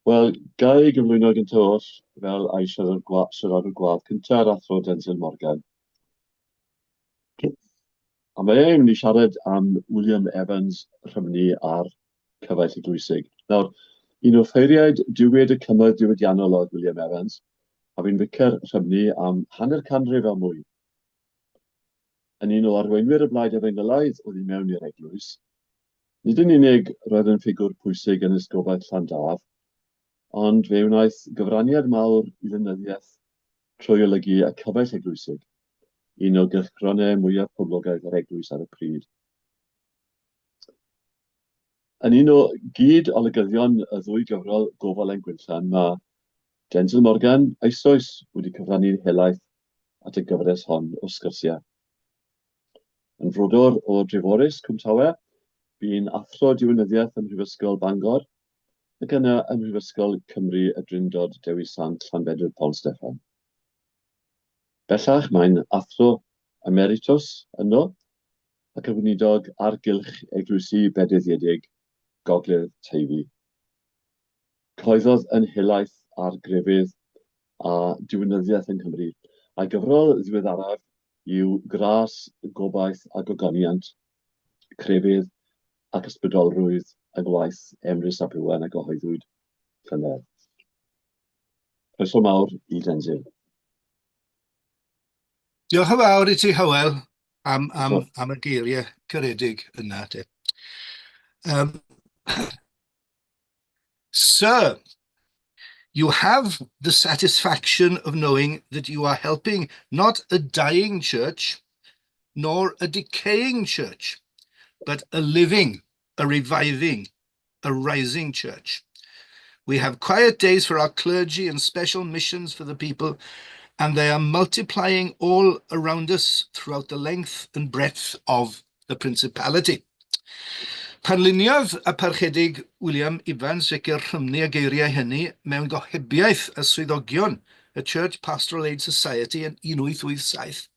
Wel, ga i gyflwyno gyntaf oll fel a'i siaradwr gwa siaradwr gwadd cyntaf, yr Athro Denzil Morgan. A mae e'n mynd i siarad am William Evans, Rhymni a'r Cyfaill Eglwysig. Nawr, un o ffeiriaid diwyd y cymoedd diwydiannol oedd William Evans, a fu'n ficer Rhymni am hanner canrif a mwy. Yn un o arweinwyr y Blaid Efengylaidd oedd i mewn i'r eglwys, Nid yn unig roedd yn ffigwr pwysig yn Esgobaeth Llandaf, ond fe wnaeth gyfraniad mawr i lenyddiaeth trwy olygu y Cyfaill Eglwysig, un o gylchgronau mwyaf poblogaidd yr eglwys ar y pryd. Yn un o gyd-olygyddion y ddwy gyfrol Gofal ein Gwinllan, mae Denzil Morgan eisoes wedi cyfrannu'n helaeth at y gyfres hon o sgyrsiau. Yn frodor o Dreforys, Cwmtawe, bu'n athro diwinyddiaeth ym Mhrifysgol Bangor ac yna ym Mhrifysgol Cymru y Drindod Dewi Sant Llanbedr Pont Steffan. Bellach mae'n athro emeritws yno ac yn weinidog ar gylch eglwysi Bedyddiedig Gogledd Teifi. Cyhoeddodd yn helaeth ar grefydd a diwinyddiaeth yng Nghymru, a'i gyfrol ddiweddaraf yw Gras, Gobaith a Gogoniant, Crefydd ac Ysbrydolrwydd yng Ngwaith Emrys ap Iwan a gyhoeddwyd llynedd. Croeso mawr i Denzil. Diolch yn fawr i ti, Hywel, am, am, am y geiriau caredig yna. Te. Sir, you have the satisfaction of knowing that you are helping not a dying church, nor a decaying church, but a living, a reviving, a rising church. We have quiet days for our clergy and special missions for the people, and they are multiplying all around us throughout the length and breadth of the principality. Pan luniodd y Parchedig William Evans Ficer Rhymni y geiriau hynny mewn gohebiaeth â swyddogion y Church Pastoral Aid Society yn 1887,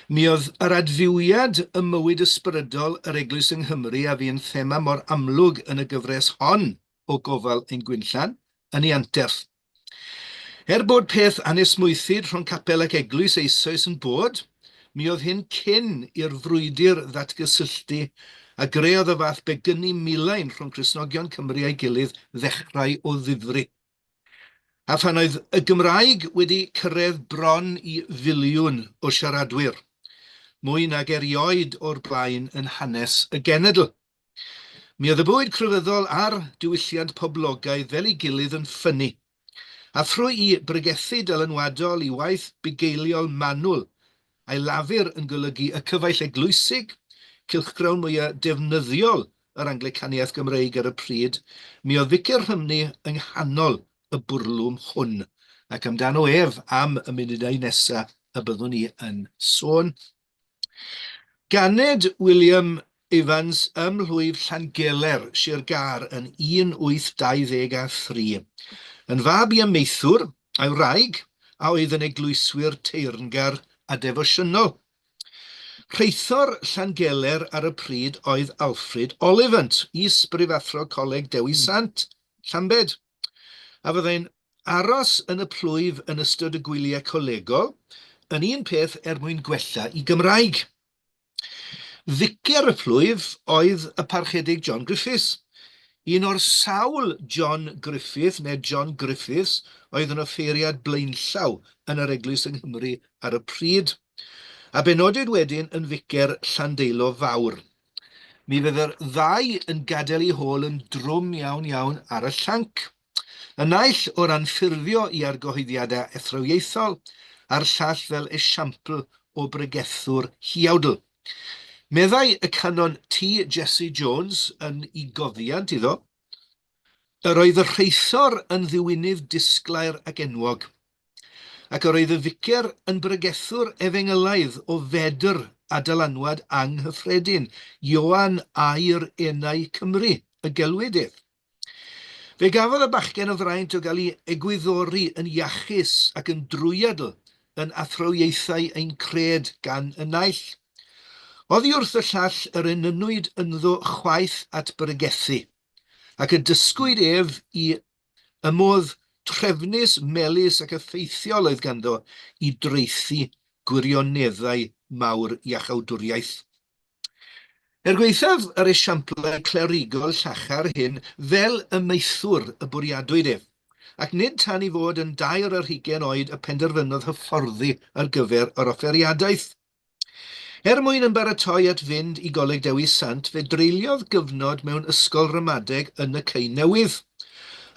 mi oedd yr adfywiad ym mywyd ysbrydol yr Eglwys yng Nghymru a fu'n thema mor amlwg yn y gyfres hon o Gofal ein Gwinllan yn ei anterth. Er bod peth anesmwythyd rhwng capel ac eglwys eisoes yn bod, mi oedd hyn cyn i'r frwydr ddatgysylltu a greodd y fath begynnu milain rhwng Cristnogion Cymru a'i gilydd ddechrau o ddifri. A phan oedd y Gymraeg wedi cyrraedd bron i filiwn o siaradwyr, mwy nag erioed o'r blaen yn hanes y genedl. Mi oedd y bywyd crefyddol a'r diwylliant poblogaidd fel ei gilydd yn ffynnu, a thrwy'i bregethu dylanwadol i waith bugeiliol manwl, a'i lafur yn golygu y Cyfaill Eglwysig, cylchgrawn mwya' defnyddiol yr Anglicaniaeth Gymreig ar y pryd, mi oedd Ficer Rhymni yng nghanol y bwrlwm hwn, ac amdano ef am y munudau nesa' y byddwn i yn sôn. Ganed William Evans ym mhlwyf Llangeler, Sir Gâr yn 1823. Yn fab i amaethwr a'i wraig, a oedd yn eglwyswyr teyrngar a defosiynol. Rheithor Llangeler ar y pryd oedd Alfred Ollivant, is-brifathro Coleg Dewi Sant, Llambed. a fyddai'n aros yn y plwyf yn ystod y gwyliau colegol, yn un peth er mwyn gwella i Gymraeg. Ficer y plwyf oedd y Parchedig John Griffiths, un o'r sawl John Griffith neu John Griffiths oedd yn offeiriad blaenllaw yn yr Eglwys yng Nghymru ar y pryd, a benodwyd wedyn yn ficer Llandeilo Fawr. Mi fydd yr ddau yn gadael eu hôl yn drwm iawn iawn ar y llanc. Y naill o ran ffurfio i argyhoeddiadau athrawiaethol, a'r llall fel esiampl o bregethwr huawdl. Meddai y Canon T. Jesse Jones yn i gofiant iddo, Yr oedd y rheithor yn ddiwinydd disglair ac enwog, ac yr oedd y ficer yn bregethwr efengylaidd o fedr a dylanwad anghyffredin, Ioan Aur Enau Cymru, y gelwid ef. Fe gafodd y bachgen y fraint o gael ei egwyddori yn iachus ac yn drwyadl yn athrawiaethau ein cred gan y naill. Oddi wrth y llall yr enynwyd ynddo chwaeth at bregethu. Ac y dysgwyd ef i Y modd trefnus, melys ac effeithiol oedd ganddo i draethu gwirioneddau mawr iachawdwriaeth. Er gwaethaf yr esiamplau clerigol llachar hyn, fel amaethwr y bwriadwyd ef, ac nid tan ei fod yn dair ar hugain oed y penderfynodd hyfforddi ar gyfer yr offeiriadaeth. Er mwyn ymbaratoi at fynd i Goleg Dewi Sant, fe dreuliodd gyfnod mewn ysgol ramadeg yn y Cei Newydd.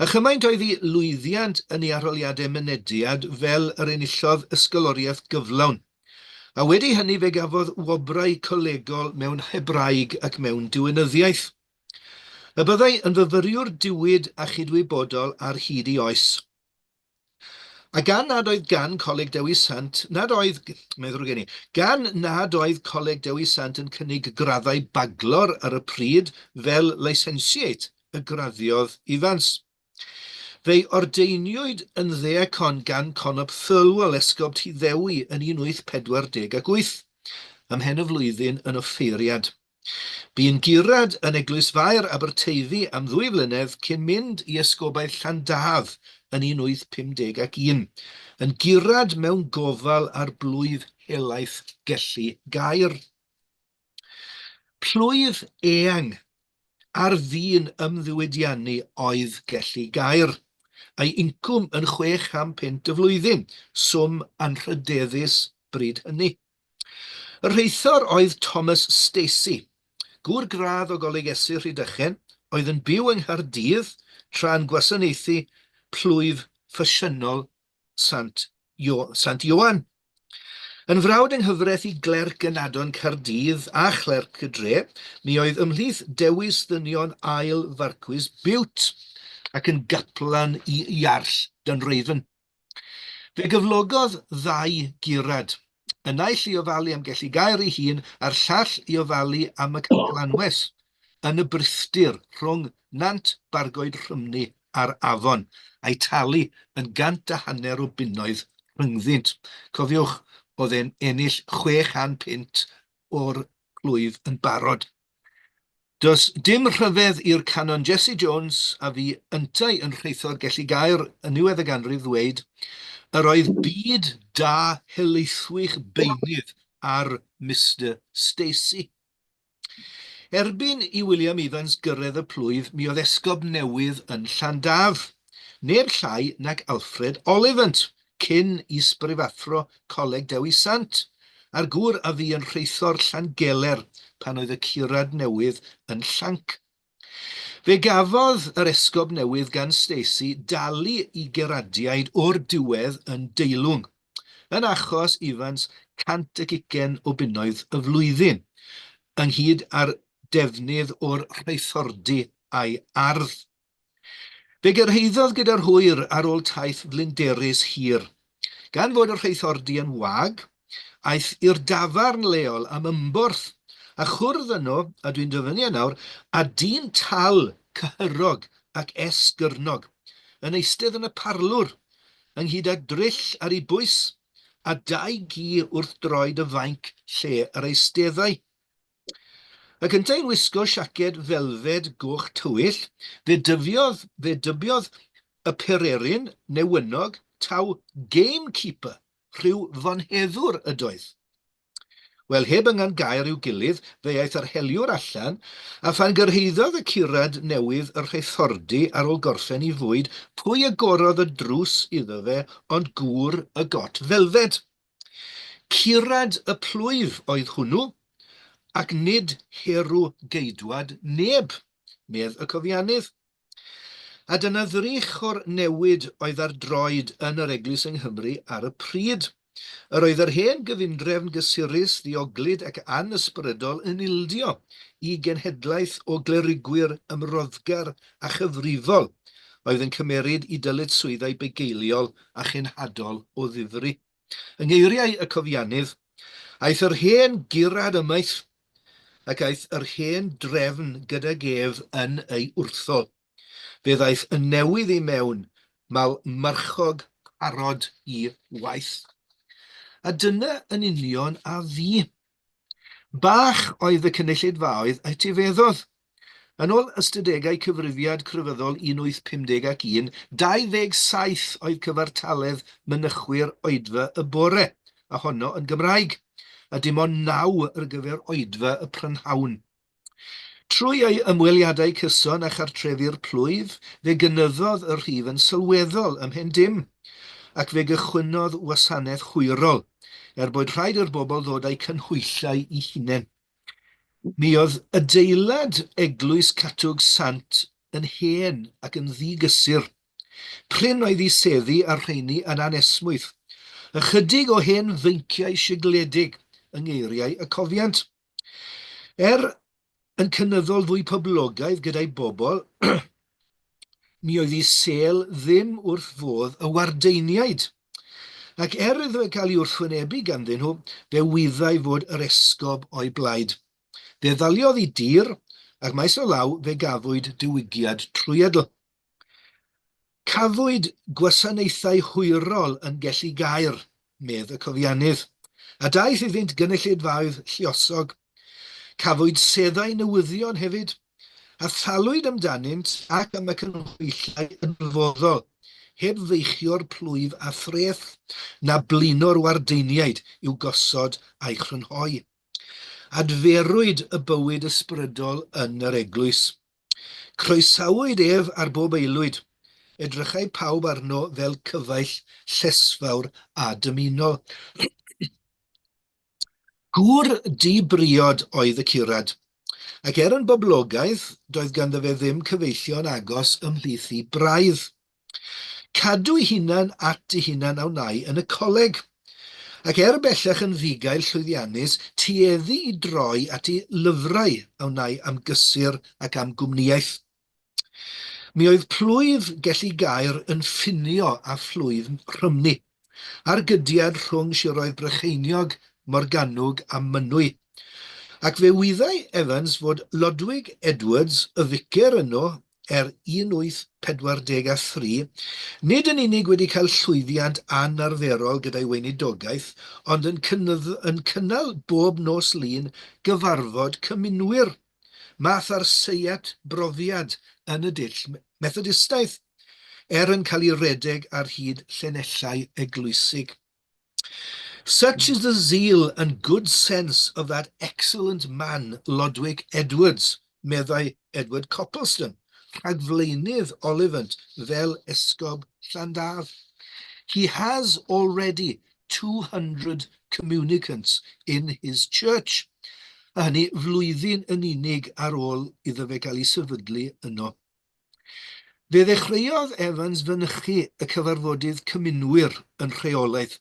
A chymaint oedd ei lwyddiant yn ei arholiadau mynediad fel yr enillodd ysgoloriaeth gyflawn. A wedi hynny fe gafodd wobrau colegol mewn Hebraeg ac mewn diwinyddiaeth. Y byddai yn fyfyriwr diwyd a chydwybodol ar hyd ei oes. A gan nad oedd gan Coleg Dewi Sant, nad oedd, mae'n ddrwg gen i, gan nad oedd Coleg Dewi Sant yn cynnig graddau baglor ar y pryd fel licentiate y graddiodd Evans. Fe'i ordeiniwyd yn ddeacon gan Conop Thirlwall, esgob Tŷ Ddewi, yn 1848, ymhen y flwyddyn yn offeiriad. Bu'n gurad yn Eglwys Fair, Aberteifi am ddwy flynedd cyn mynd i esgobaeth Llandaf yn 1851, yn gurad mewn gofal ar blwyf helaeth Gelli Gaer. Plwyf eang ar fin ymddiwydiannu oedd Gelli Gaer, a'i incwm yn 600 punt y flwyddyn, swm anrhydeddus bryd hynny. Y rheithor oedd Thomas Stacey, gŵr gradd o Goleg Esu Rhydychen, oedd yn byw yng Nghaerdydd tra'n gwasanaethu plwyf ffasiynol Sant, Io, Sant Ioan. Yn frawd yng nghyfraith i glerc ynadon Caerdydd a chlerc y dre, mi oedd ymhlith dewis ddynion ail Farcwis Bute ac yn gaplan i Iarll Dunraven. Fe gyflogodd ddau gurad, y naill i ofalu am Gelli Gaer ei hun a'r llall i ofalu am y capel anwes yn y Brithdir rhwng Nant Bargoed Rhymni a'r afon, a'i talu yn 150 o bunnoedd rhyngddynt. Cofiwch, oedd e'n ennill 600 punt o'r plwyf yn barod. Does dim rhyfedd i'r Canon Jesse Jones a fu yntau yn rheithor Gelli Gaer yn niwedd y ganrif ddweud, Yr oedd byd da helaethwych beunydd ar Mister Stacey. Erbyn i William Evans gyrraedd y plwyf, mi oedd esgob newydd yn Llandaf, neb llai nag Alfred Ollivant, cyn is-brifathro Coleg Dewi Sant, a'r gŵr a fu yn rheithor Llangeler pan oedd y curad newydd yn llanc. Fe gafodd yr esgob newydd gan Stacey dalu i geradiaid o'r diwedd yn deilwng, yn achos Evans 120 o bunnoedd y flwyddyn, ynghyd â'r defnydd o'r rheithordy a'i ardd. Fe gyrhaeddodd gyda'r hwyr ar ôl taith flinderus hir. Gan fod y rheithordy yn wag, aeth i'r dafarn leol am ymborth, a chwrdd yno, a dwi'n dyfynnu e nawr, â dyn tal, cyhyrog ac esgyrnog, yn eistedd yn y parlwr, ynghyd â dryll ar ei bwys, a dau gi wrth droed y fainc lle yr eisteddai. Ac yntau'n wisgo siaced felfed goch tywyll, fe dyfiodd, fe dybiodd y pererin newynog taw gamekeeper, rhyw fonheddwr ydoedd. Wel, heb yngan gair i'w gilydd, fe aeth yr heliwr allan, a phan gyrhaeddodd y curad newydd y rheithordy ar ôl gorffen ei fwyd, pwy agorodd y drws iddo fe ond gŵr y got felfed? Curad y plwyf oedd hwnnw, ac nid herw geidwad neb, medd y cofiannydd. A dyna ddrych o'r newid oedd ar droed yn yr Eglwys yng Nghymru ar y pryd. Yr oedd yr hen gyfundrefn gysurus, ddioglyd ac anysbrydol yn ildio i genhedlaeth o glerigwyr ymroddgar a chyfrifol oedd yn cymeryd i dyletswyddau bugeiliol a chenhadol o ddifri. Yng ngeiriau y cofiannydd, aeth yr hen gurad ymaith, ac aeth yr hen drefn gydag ef yn ei wrthol. Fe ddaeth y newydd i mewn mal marchog parod i waith. A dyna yn union a fu. Bach oedd y cynulleidfaoedd a etifeddodd. Yn ôl ystadegau Cyfrifiad Crefyddol 1851, 27 oedd cyfartaledd mynychwyr oedfa y bore, a honno yn Gymraeg, a dim ond naw ar gyfer oedfa y prynhawn. Trwy ei ymweliadau cyson â chartrefi'r plwyf, fe gynyddodd y rhif yn sylweddol ymhen dim, ac fe gychwynnodd wasanaeth hwyrol, er bod rhaid i'r bobl ddod â'u canhwyllau eu hunain. Mi oedd adeilad Eglwys Catwg Sant yn hen ac yn ddi-gysur. Prin oedd ei seddi a'r rheiny yn anesmwyth. Ychydig o hen feinciau sigledig yng ngeiriau y cofiant. Er yn cynyddol fwy poblogaidd gyda'i bobl, mi oedd ei sêl ddim wrth fodd y wardeiniaid. Ac er iddo fe cael ei wrthwynebu ganddyn nhw, fe wyddai fod yr esgob o'i blaid. Fe ddaliodd ei dir, ac maes o law fe gafwyd diwygiad trwyadl. Cafwyd gwasanaethau hwyrol yn Gelli Gaer, medd y cofiannydd, a daeth iddynt gynulleidfaoedd lluosog. Cafwyd seddau newyddion hefyd, a thalwyd amdanynt ac am y canhwyllau yn wirfoddol, heb feichio'r plwyf â threth, na blino'r wardeiniaid i'w gosod a'i chrynhoi. Adferwyd y bywyd ysbrydol yn yr eglwys. Croesawyd ef ar bob aelwyd. Edrychai pawb arno fel cyfaill llesfawr a dymunol. Gŵr di-briod oedd y curad, ac er yn boblogaidd, doedd ganddo fe ddim cyfeillion agos ymhlith ei braidd. Cadw'i hunan at ei hunan a wnâi yn y coleg. Ac er bellach yn fugail llwyddiannus, tueddu i droi at ei lyfrau a wnâi am gysur ac am gwmnïaeth. Mi oedd plwyf Gelli Gaer yn ffinio â phlwyf Rhymni, ar gydiad rhwng siroedd Brycheiniog, Morgannwg a Mynwy. Ac fe wyddai Evans fod Lodwig Edwards, y ficer yno er 1843, nid yn unig wedi cael llwyddiant anarferol gyda'i weinidogaeth, ond yn yn cynnal bob nos Lun gyfarfod cymunwyr, math ar seiat brofiad yn y dull Methodistaidd, er yn cael ei redeg ar hyd llinellau eglwysig. Such is the zeal and good sense of that excellent man Lodwick Edwards, meddai Edward Copleston, rhagflaenydd Olifant fel Esgob Llandaf. He has already 200 communicants in his church. A hynny flwyddyn yn unig ar ôl iddo fe gael ei sefydlu yno. Fe ddechreuodd Evans fynychu y cyfarfodydd cymunwyr yn rheolaidd,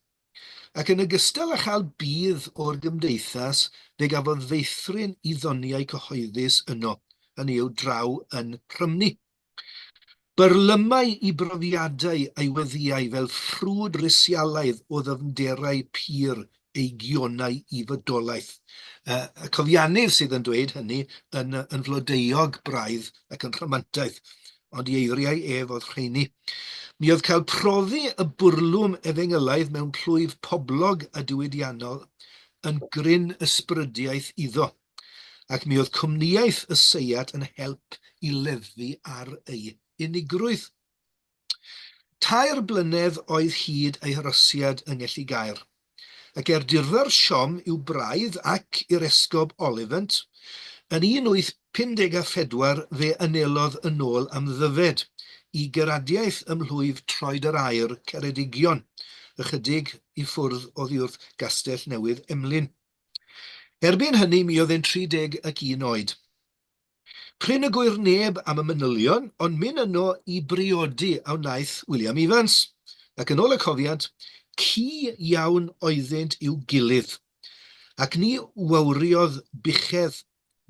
ac yn ogystal â chael budd o'r gymdeithas, fe gafodd feithrin i ddoniau cyhoeddus yno, hynny yw draw yn Rhymni. Byrlymai i brofiadau a'i weddïau fel ffrwd risialaidd o ddyfnderau pur ei gionau i fodolaeth. Y cofiannydd sydd yn dweud hynny yn, yn flodeuog braidd ac yn rhamantaidd, ond i eiriau ef oedd rheini. Mi oedd cael profi y bwrlwm efengylaidd mewn plwyf poblog a diwydiannol yn gryn ysbrydiaeth iddo, ac mi oedd cwmnïaeth y seiat yn help i leddfu ar ei unigrwydd. Tair blynedd oedd hyd ei harosiad yng Ngelli Gaer, ac er dirfawr siom i'w braidd ac i'r Esgob Olifant, yn 1854 fe anelodd yn ôl am Ddyfed, i guradiaeth ym mhlwyf Troed yr Aur, Ceredigion, ychydig i ffwrdd oddi wrth Gastell Newydd Emlyn. Erbyn hynny mi oedd e'n 31 oed. Prin y gŵyr neb am y manylion, ond myn yno i briodi a wnaeth William Evans, ac yn ôl y cofiant, cu iawn oeddynt i'w gilydd, ac ni wawriodd buchedd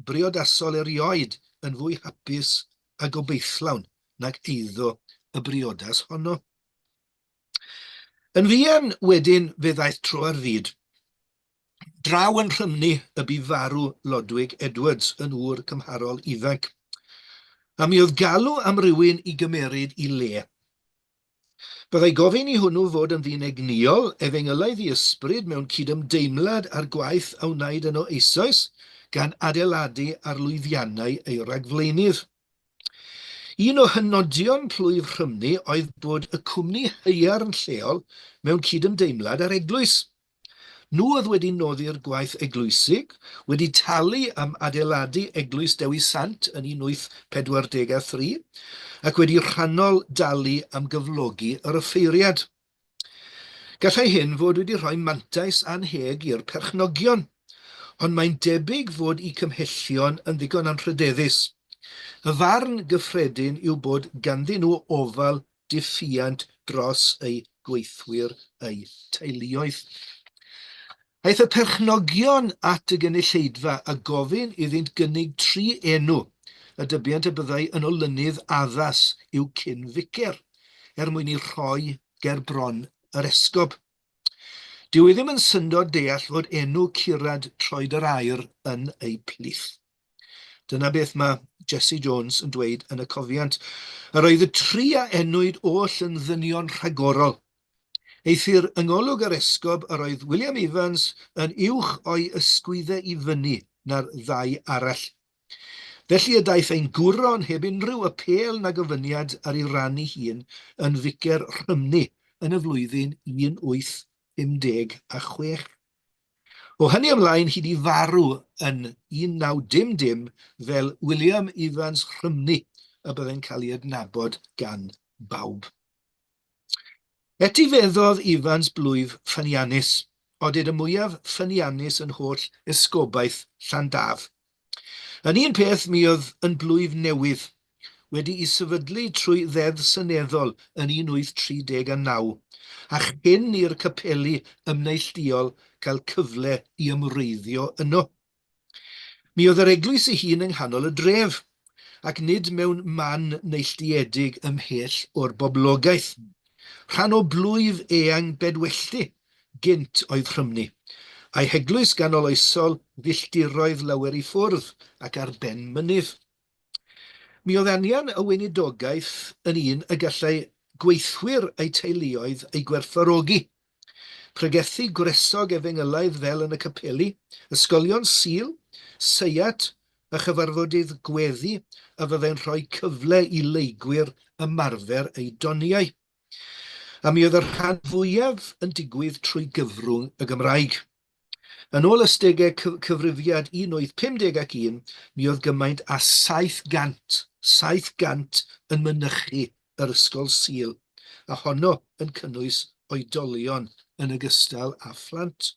briodasol erioed yn fwy hapus a gobeithlawn nag eiddo y briodas honno. Yn fuan wedyn fe ddaeth tro ar fyd. Draw yn Rhymni y bu farw Lodwig Edwards yn ŵr cymharol ifanc, a mi oedd galw am rywun i gymeryd i le. Byddai gofyn i hwnnw fod yn ddyn egnïol, efengylaidd i ysbryd mewn cydymdeimlad â'r gwaith a wnaed yno eisoes, gan adeiladu ar lwyddiannau ei ragflaenydd. Un o hynodion plwyf Rhymni oedd bod y cwmni haearn lleol mewn cydymdeimlad â'r eglwys. Nhw oedd wedi noddi'r gwaith eglwysig, wedi talu am adeiladu Eglwys Dewi Sant yn 1843, ac wedi rhannol dalu am gyflogi yr offeiriad. Gallai hyn fod wedi rhoi mantais annheg i'r perchnogion, ond mae'n debyg fod eu cymhellion yn ddigon anrhydeddus. Y farn gyffredin yw bod ganddyn nhw ofal diffuant dros eu gweithwyr eu teuluoedd. Aeth y perchnogion at y gynulleidfa a gofyn iddynt gynnig tri enw a dybient y byddai yn olynydd addas i'w cyn-ficer, er mwyn eu rhoi ger bron yr esgob. Dyw e ddim yn syndod deall fod enw curad Troed yr Aur yn eu plith. Dyna beth mae Jesse Jones yn dweud yn y cofiant. Yr oedd y tri a enwyd oll yn ddynion rhagorol. Eithr yng ngolwg yr esgob yr oedd William Evans yn uwch o'i ysgwyddau i fyny na'r ddau arall. Felly y daeth ein gwron heb unrhyw apêl na gofyniad ar ei ran ei hun yn ficer Rhymni yn y flwyddyn 1856. O hynny ymlaen hyd i farw yn 1900 fel William Evans Rhymni y byddai'n cael ei adnabod gan bawb. Etifeddodd Evans blwyf ffyniannus, odid y mwyaf ffyniannus yn holl esgobaeth Llandaf. Yn un peth, mi oedd yn blwyf newydd, wedi'i sefydlu trwy Ddeddf Seneddol yn 1839, a chyn i'r capeli ymneillduol gael cyfle i ymwreiddio yno. Mi oedd yr eglwys ei hun yng nghanol y dref, ac nid mewn man neillduedig ymhell o'r boblogaeth. Rhan o blwyf eang Bedwellty gynt oedd Rhymni, a'i heglwys ganoloesol filltiroedd lawer i ffwrdd ac ar ben mynydd. Mi oedd anian y weinidogaeth yn un y gallai gweithwyr eu teuluoedd ei gwerthfawrogi. Pregethu gwresog efengylaidd fel yn y capeli, ysgolion Sul, seiat a chyfarfodydd gweddi a fyddai'n rhoi cyfle i leygwyr ymarfer eu doniau. A mi oedd y rhan fwyaf yn digwydd trwy gyfrwng y Gymraeg. Yn ôl ystadegau cyfrifiad 1851, mi oedd gymaint â 700, 700 yn mynychu yr ysgol Sul, a honno yn cynnwys oedolion yn ogystal â phlant.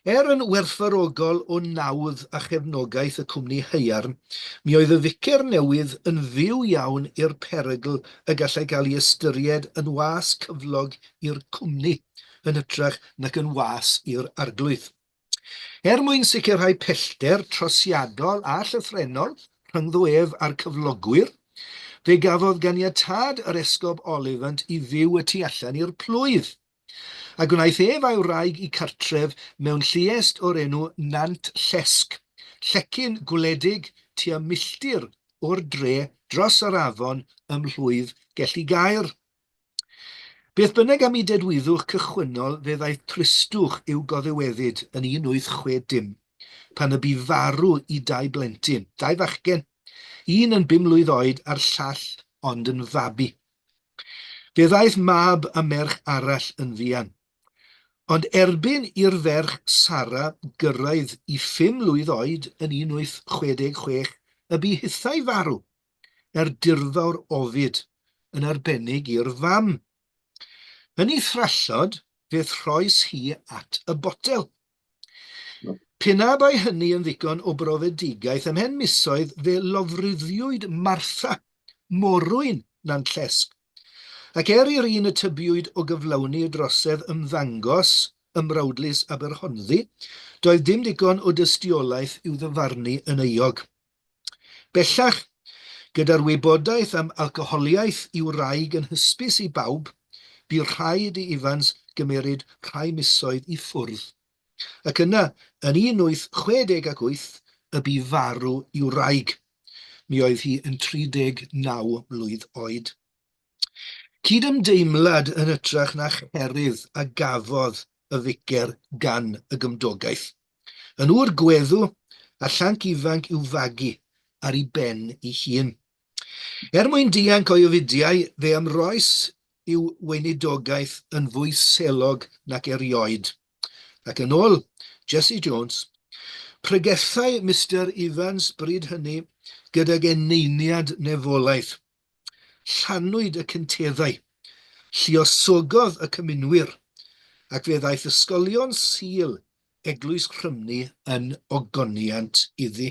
Er yn werthfawrogol o nawdd a chefnogaeth y cwmni haearn, mi oedd y ficer newydd yn fyw iawn i'r perygl y gallai gael ei ystyried yn was cyflog i'r cwmni, yn hytrach nac yn was i'r arglwydd. Er mwyn sicrhau pellter trosiadol a llythrennol rhyngddo ef a'r cyflogwyr, fe gafodd ganiatâd yr Esgob Olifant i fyw y tu allan i'r plwyf. A gwnaeth ef a'i wraig eu cartref mewn lluest o'r enw Nant Llesg, llecyn gwledig tua milltir o'r dre dros yr afon ym mhlwyf Gelli-gaer. Beth bynnag am eu dedwyddwch cychwynnol fe ddaeth tristwch i'w goddiweddyd yn 1860, pan y bu farw i dau blentyn, dau fachgen, un yn bum mlwydd oed a'r llall ond yn fabi. Fe ddaeth mab a merch arall yn fuan. Ond erbyn i'r ferch Sara gyrraedd i phum mlwydd oed yn 1866 y bu hithau farw, er dirfawr ofid, yn arbennig i'r fam. Yn ei thrallod, fe throes hi at y botel. Pe na bai hynny yn ddigon o brofedigaeth, ymhen misoedd fe lofruddiwyd Martha, morwyn Nantllesg. Ac er i'r un y tybiwyd o gyflawni y drosedd ymddangos ym Mrawdlys Aberhonddu, doedd dim digon o dystiolaeth i'w ddyfarnu yn euog. Bellach, gyda'r wybodaeth am alcoholiaeth i'w wraig yn hysbys i bawb, bu rhaid i Evans gymeryd rhai misoedd i ffwrdd. Ac yna, yn 1868, y bu farw i'w wraig. Mi oedd hi yn 39 mlwydd oed. Cydymdeimlad yn hytrach na cherydd a gafodd y ficer gan y gymdogaeth. Yn ŵr gweddw a llanc ifanc i'w fagu ar ei ben ei hun. Er mwyn dianc o'i ofidiau, fe ymroes i'w weinidogaeth yn fwy selog nac erioed. Ac yn ôl Jesse Jones, pregethai Mister Evans bryd hynny gydag eneiniad nefolaeth. Llanwyd y cynteddau, lluosogodd y cymunwyr, ac fe ddaeth ysgolion Sul Eglwys Rhymni yn ogoniant iddi.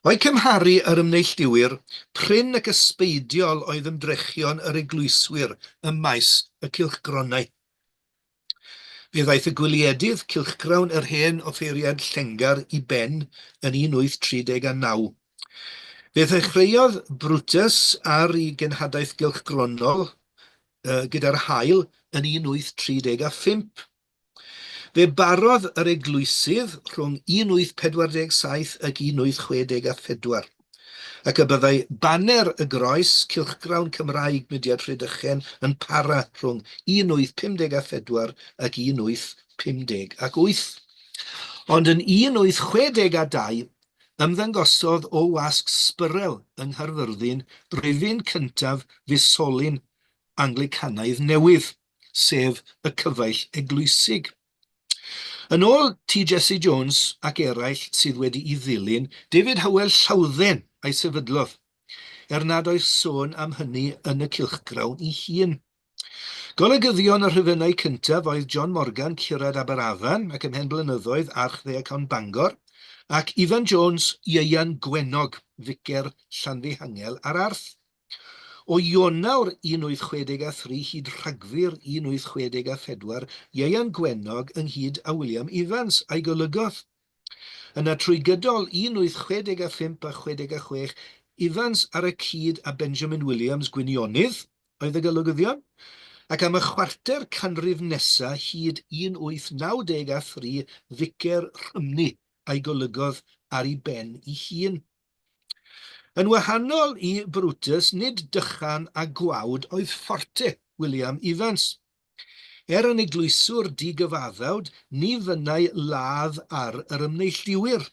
O'u cymharu â'r Ymneilltuwyr, prin ac ysbeidiol oedd ymdrechion yr eglwyswyr ym maes y cylchgronau. Fe ddaeth y gwyliedydd cylchgrawn yr hen offeiriad Llengar i ben yn 1839. Fe ddechreuodd Brutus ar ei genhadaeth gylchgronol gyda'r haul yn 1835. Fe barodd yr eglwysydd rhwng 1847 ac 1864, ac y byddai baner y groes, cylchgrawn Cymraeg Mudiad Rhydychen, yn para rhwng 1854 ac 1858. Ond yn 1862, ymddangosodd o wasg Spurrell yng Nghaerfyrddin rifyn cyntaf fisolyn Anglicanaidd newydd, sef y Cyfaill Eglwysig. Yn ôl T Jesse Jones ac eraill sydd wedi'i ddilyn, David Hywel Llawdden a'i sefydlodd, er nad oes sôn am hynny yn y cylchgrawn ei hun. Golygyddion y rhifynnau cyntaf oedd John Morgan, curad Aberafan, ac ymhen blynyddoedd Archddiacon Bangor, ac Ifan Jones, Ieuan Gwenog, ficer Llanfihangel ar Arth. O Ionawr 1863 hyd Rhagfyr 1864, Ieuan Gwenog ynghyd â William Evans a'i golygodd. Yna trwy gydol 1865 a 66, Evans ar y cyd â Benjamin Williams, Gwinionydd, oedd y golygyddion, ac am y chwarter canrif nesa hyd 1893 Ficer Rhymni a'i golygodd ar ei ben ei hun. Yn wahanol i Brutus, nid dychan a gwawd oedd forte William Evans. Er yn eglwyswr digyfaddawd, ni fynnai ladd ar yr Ymneillduwyr,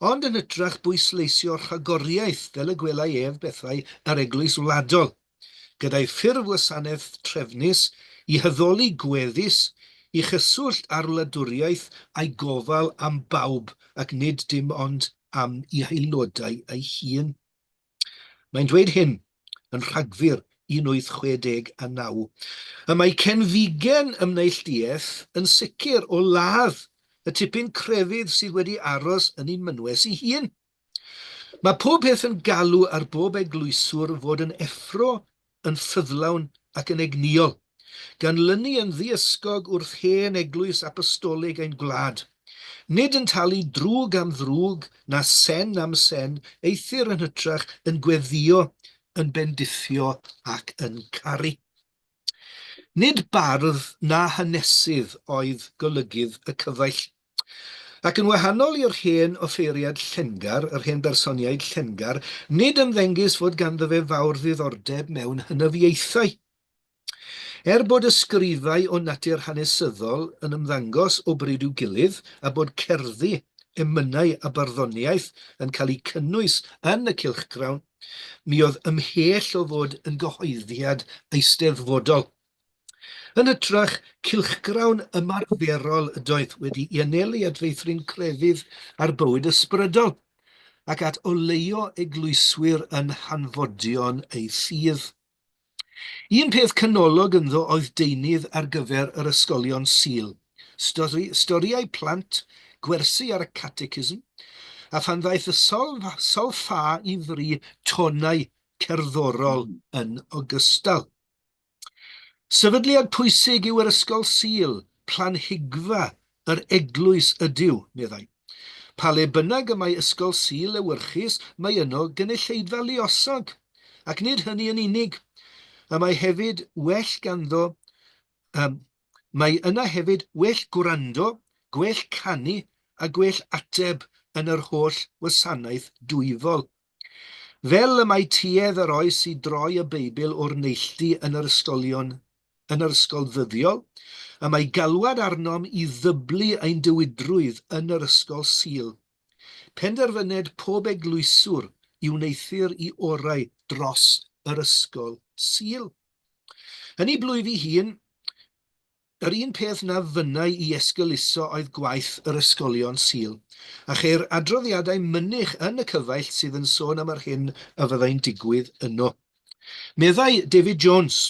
ond yn hytrach bwysleisio rhagoriaeth fel y gwelai ef bethau yr Eglwys Wladol. gyda'i ffurf-wasanaeth trefnus, i haddoli gweddus, i chyswllt â'r wladwriaeth a'i gofal am bawb ac nid dim ond am i haelodau ei hun. Mae'n dweud hyn yn Rhagfyr 1869. Y mae cenfigen ymneillduaeth yn sicr o ladd y tipyn crefydd sydd wedi aros yn ei mynwes ei hun. Mae pob peth yn galw ar bob eglwyswr fod yn effro, yn ffyddlawn ac yn egnïol, gan lynu yn ddiysgog wrth hen eglwys apostolig ein gwlad, nid yn talu drwg am ddrwg na sen am sen, eithr yn hytrach yn gweddïo, yn bendithio ac yn caru. Nid bardd na hanesydd oedd golygydd y cyfaill. Ac yn wahanol i'r hen offeiriad llengar, yr hen bersoniaid llengar, nid ymddengys fod ganddo fe fawr ddiddordeb mewn hynafiaethau. Er bod ysgrifau o natur hanesyddol yn ymddangos o bryd i'w gilydd, a bod cerddi, emynau a barddoniaeth yn cael eu cynnwys yn y cylchgrawn, Mi oedd ymhell o fod yn gyhoeddiad eisteddfodol. Yn hytrach, cylchgrawn ymarferol ydoedd, wedi'i anelu at feithrin crefydd a'r bywyd ysbrydol, ac at oleuo eglwyswyr yn hanfodion eu ffydd. Un peth canolog ynddo oedd deunydd ar gyfer yr ysgolion Sul, stori, storïau plant, gwersi ar y catechism, a phan ddaeth y sol, sol-ffa i fri, tonau cerddorol yn ogystal. Sefydliad pwysig yw yr Ysgol Sul, planhigfa yr eglwys ydyw, meddai. Pa le bynnag y mae Ysgol Sul lewyrchus, mae yno gynulleidfa luosog. Ac nid hynny yn unig, y mae hefyd well ganddo, um, mae yna hefyd well gwrando, gwell canu a gwell ateb yn yr holl wasanaeth dwyfol. Fel y mae tuedd yr oes i droi y Beibl o'r neilltu yn yr ysgolion yn yr ysgol ddyddiol, y mae galwad arnom i ddyblu ein diwydrwydd yn yr ysgol Sul. Penderfyned pob eglwyswr i wneuthur i orau dros yr ysgol Sul. Yn ei blwyf ei hun, yr un peth na fynnai i esgeuluso oedd gwaith yr ysgolion Sul, a cheir adroddiadau mynych yn y Cyfaill sydd yn sôn am yr hyn a fyddai'n digwydd yno. Meddai David Jones,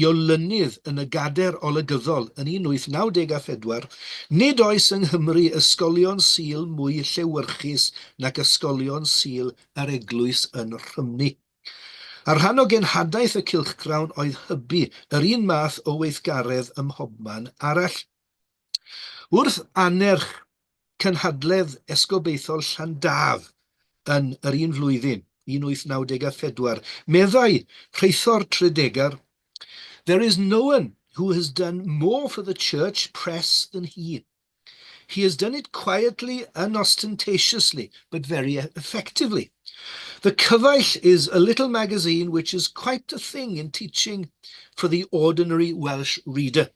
i olynydd yn y gader olygyddol yn 1894, Nid oes yng Nghymru ysgolion Sul mwy llewyrchus nac ysgolion Sul yr eglwys yn Rhymni. A rhan o genhadaeth y cylchgrawn oedd hybu yr un math o weithgaredd ym mhobman arall. Wrth annerch cynhadledd esgobaethol Llandaf yn yr un flwyddyn, 1894, meddai rheithor Tredegar, There is no one who has done more for the church press than he. He has done it quietly, unostentatiously, but very effectively. The Cyfaill is a little magazine which is quite a thing in teaching for the ordinary Welsh reader.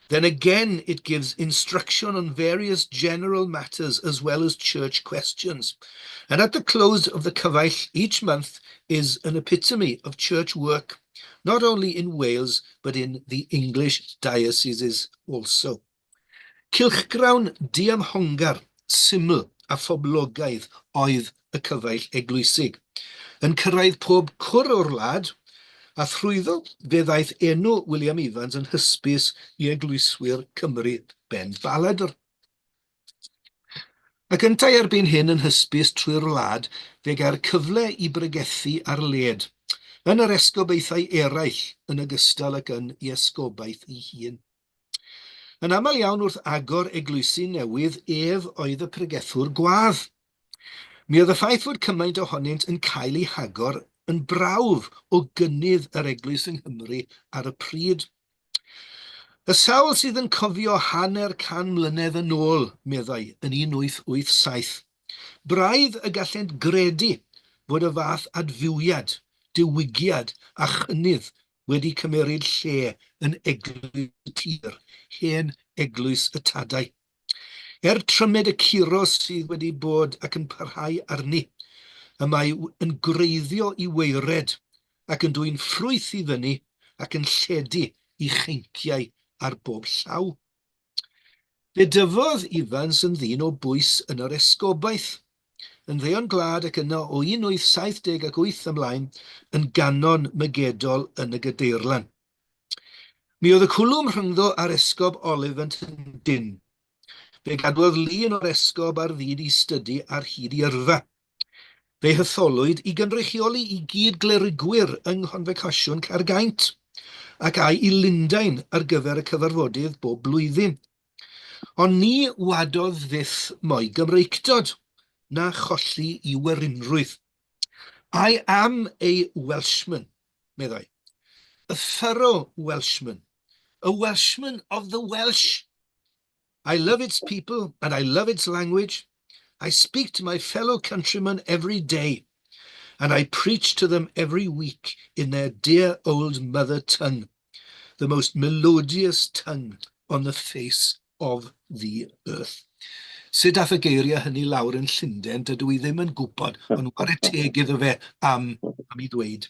Then again, it gives instruction on various general matters as well as church questions. And at the close of the Cyfaill each month is an epitome of church work, not only in Wales, but in the English dioceses also. Cylchgrawn diymhongar, syml a phoblogaidd oedd y Cyfaill Eglwysig, yn cyrraedd pob cwr o'r wlad, a thrwyddo fe ddaeth enw William Evans yn hysbys i eglwyswyr Cymru ben baladr. Ac yntau erbyn hyn yn hysbys trwy'r wlad, fe gai'r cyfle i bregethu ar led, yn yr esgobaethau eraill yn ogystal ag yn ei esgobaeth ei hun. Yn aml iawn wrth agor eglwysi newydd, ef oedd y pregethwr gwadd. Mi oedd y ffaith fod cymaint ohonynt yn cael eu hagor yn brawf o gynnydd yr eglwys yng Nghymru ar y pryd. Y sawl sydd yn cofio hanner can mlynedd yn ôl, meddai, yn 1887, braidd y gallent gredu fod y fath adfywiad, diwygiad a chynnydd wedi cymeryd lle yn eglwys y tir, hen eglwys y tadau. Er trymed y curo sydd wedi bod ac yn parhau arni, y mae yn gwreiddio i waered ac yn dwyn ffrwyth i fyny ac yn lledu i cheinciau ar bob llaw. Fe dyfodd Evans yn ddyn o bwys yn yr esgobaeth, yn ddeon gwlad ac yno o 1878 ymlaen yn ganon mygedol yn y Gadeirlan. Mi oedd y cwlwm rhyngddo a'r Esgob Olifant yn dynn. Fe gadwodd lun o'r esgob ar fyd ei stydi ar hyd ei yrfa. Fe'i hetholwyd i gynrychioli i gyd-glerigwyr yng Nghonfecasiwn Caergaint, ac âi i Lundain ar gyfer y cyfarfodydd bob blwyddyn. Ond ni wadodd fyth mo'i Gymreictod, na cholli i werinrwydd. I am a Welshman, meddai. A thorough Welshman. A Welshman of the Welsh. I love its people and I love its language. I speak to my fellow countrymen every day, and I preach to them every week in their dear old mother tongue, the most melodious tongue on the face of the earth. Sut ath y geiriau hynny lawr yn Llundain, dydw i ddim yn gwybod, ond ware teg iddo fe am, am ei ddweud.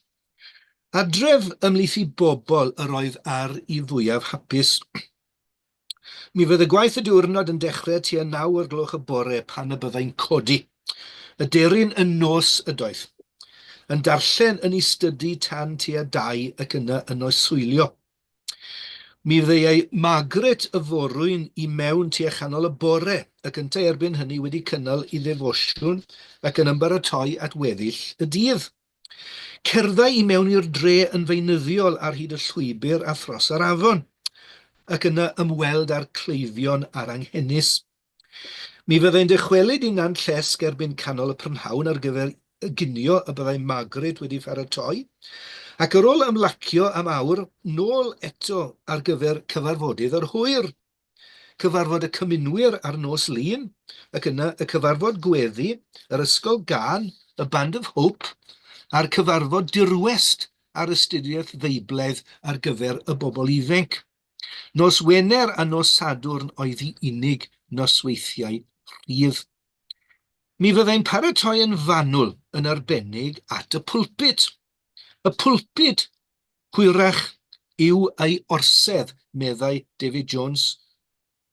Adref ymhlith i bobl yr oedd ar i fwyaf hapus. Mi fydd y gwaith y diwrnod yn dechrau tua 9 o'r gloch y bore pan y byddai'n codi. Y deryn yn nos ydoedd. Yn darllen yn ei stydi tan tua 2 ac yna yn noswylio. Mi ddeuai Margaret y forwyn i mewn tua chanol y bore, ac yntau erbyn hynny wedi cynnal ei ddefosiwn ac yn ymbaratoi at weddill y dydd. Cerddai i mewn i'r dre yn feunyddiol ar hyd y llwybr a thros yr afon, ac yna ymweld â'r cleifion a'r anghenus. Mi fyddai'n dychwelyd i Nant Llesg erbyn canol y prynhawn ar gyfer y ginio y byddai Margaret wedi pharatoi, ac ar ôl ymlacio am awr, nôl eto ar gyfer cyfarfodydd yr hwyr. Cyfarfod y Cymunwyr ar nos Lun, ac yna y cyfarfod gweddi, yr ysgol gân, y Band of Hope, a'r cyfarfod dirwest. ar astudiaeth Feiblaidd ar gyfer y bobl ifainc. Nos Wener a nos Sadwrn oedd ei unig nosweithiau rhydd. Mi fyddai'n paratoi yn fanwl, yn arbennig at y pulpit. Y pulpit, hwyrach, yw ei orsedd, meddai David Jones,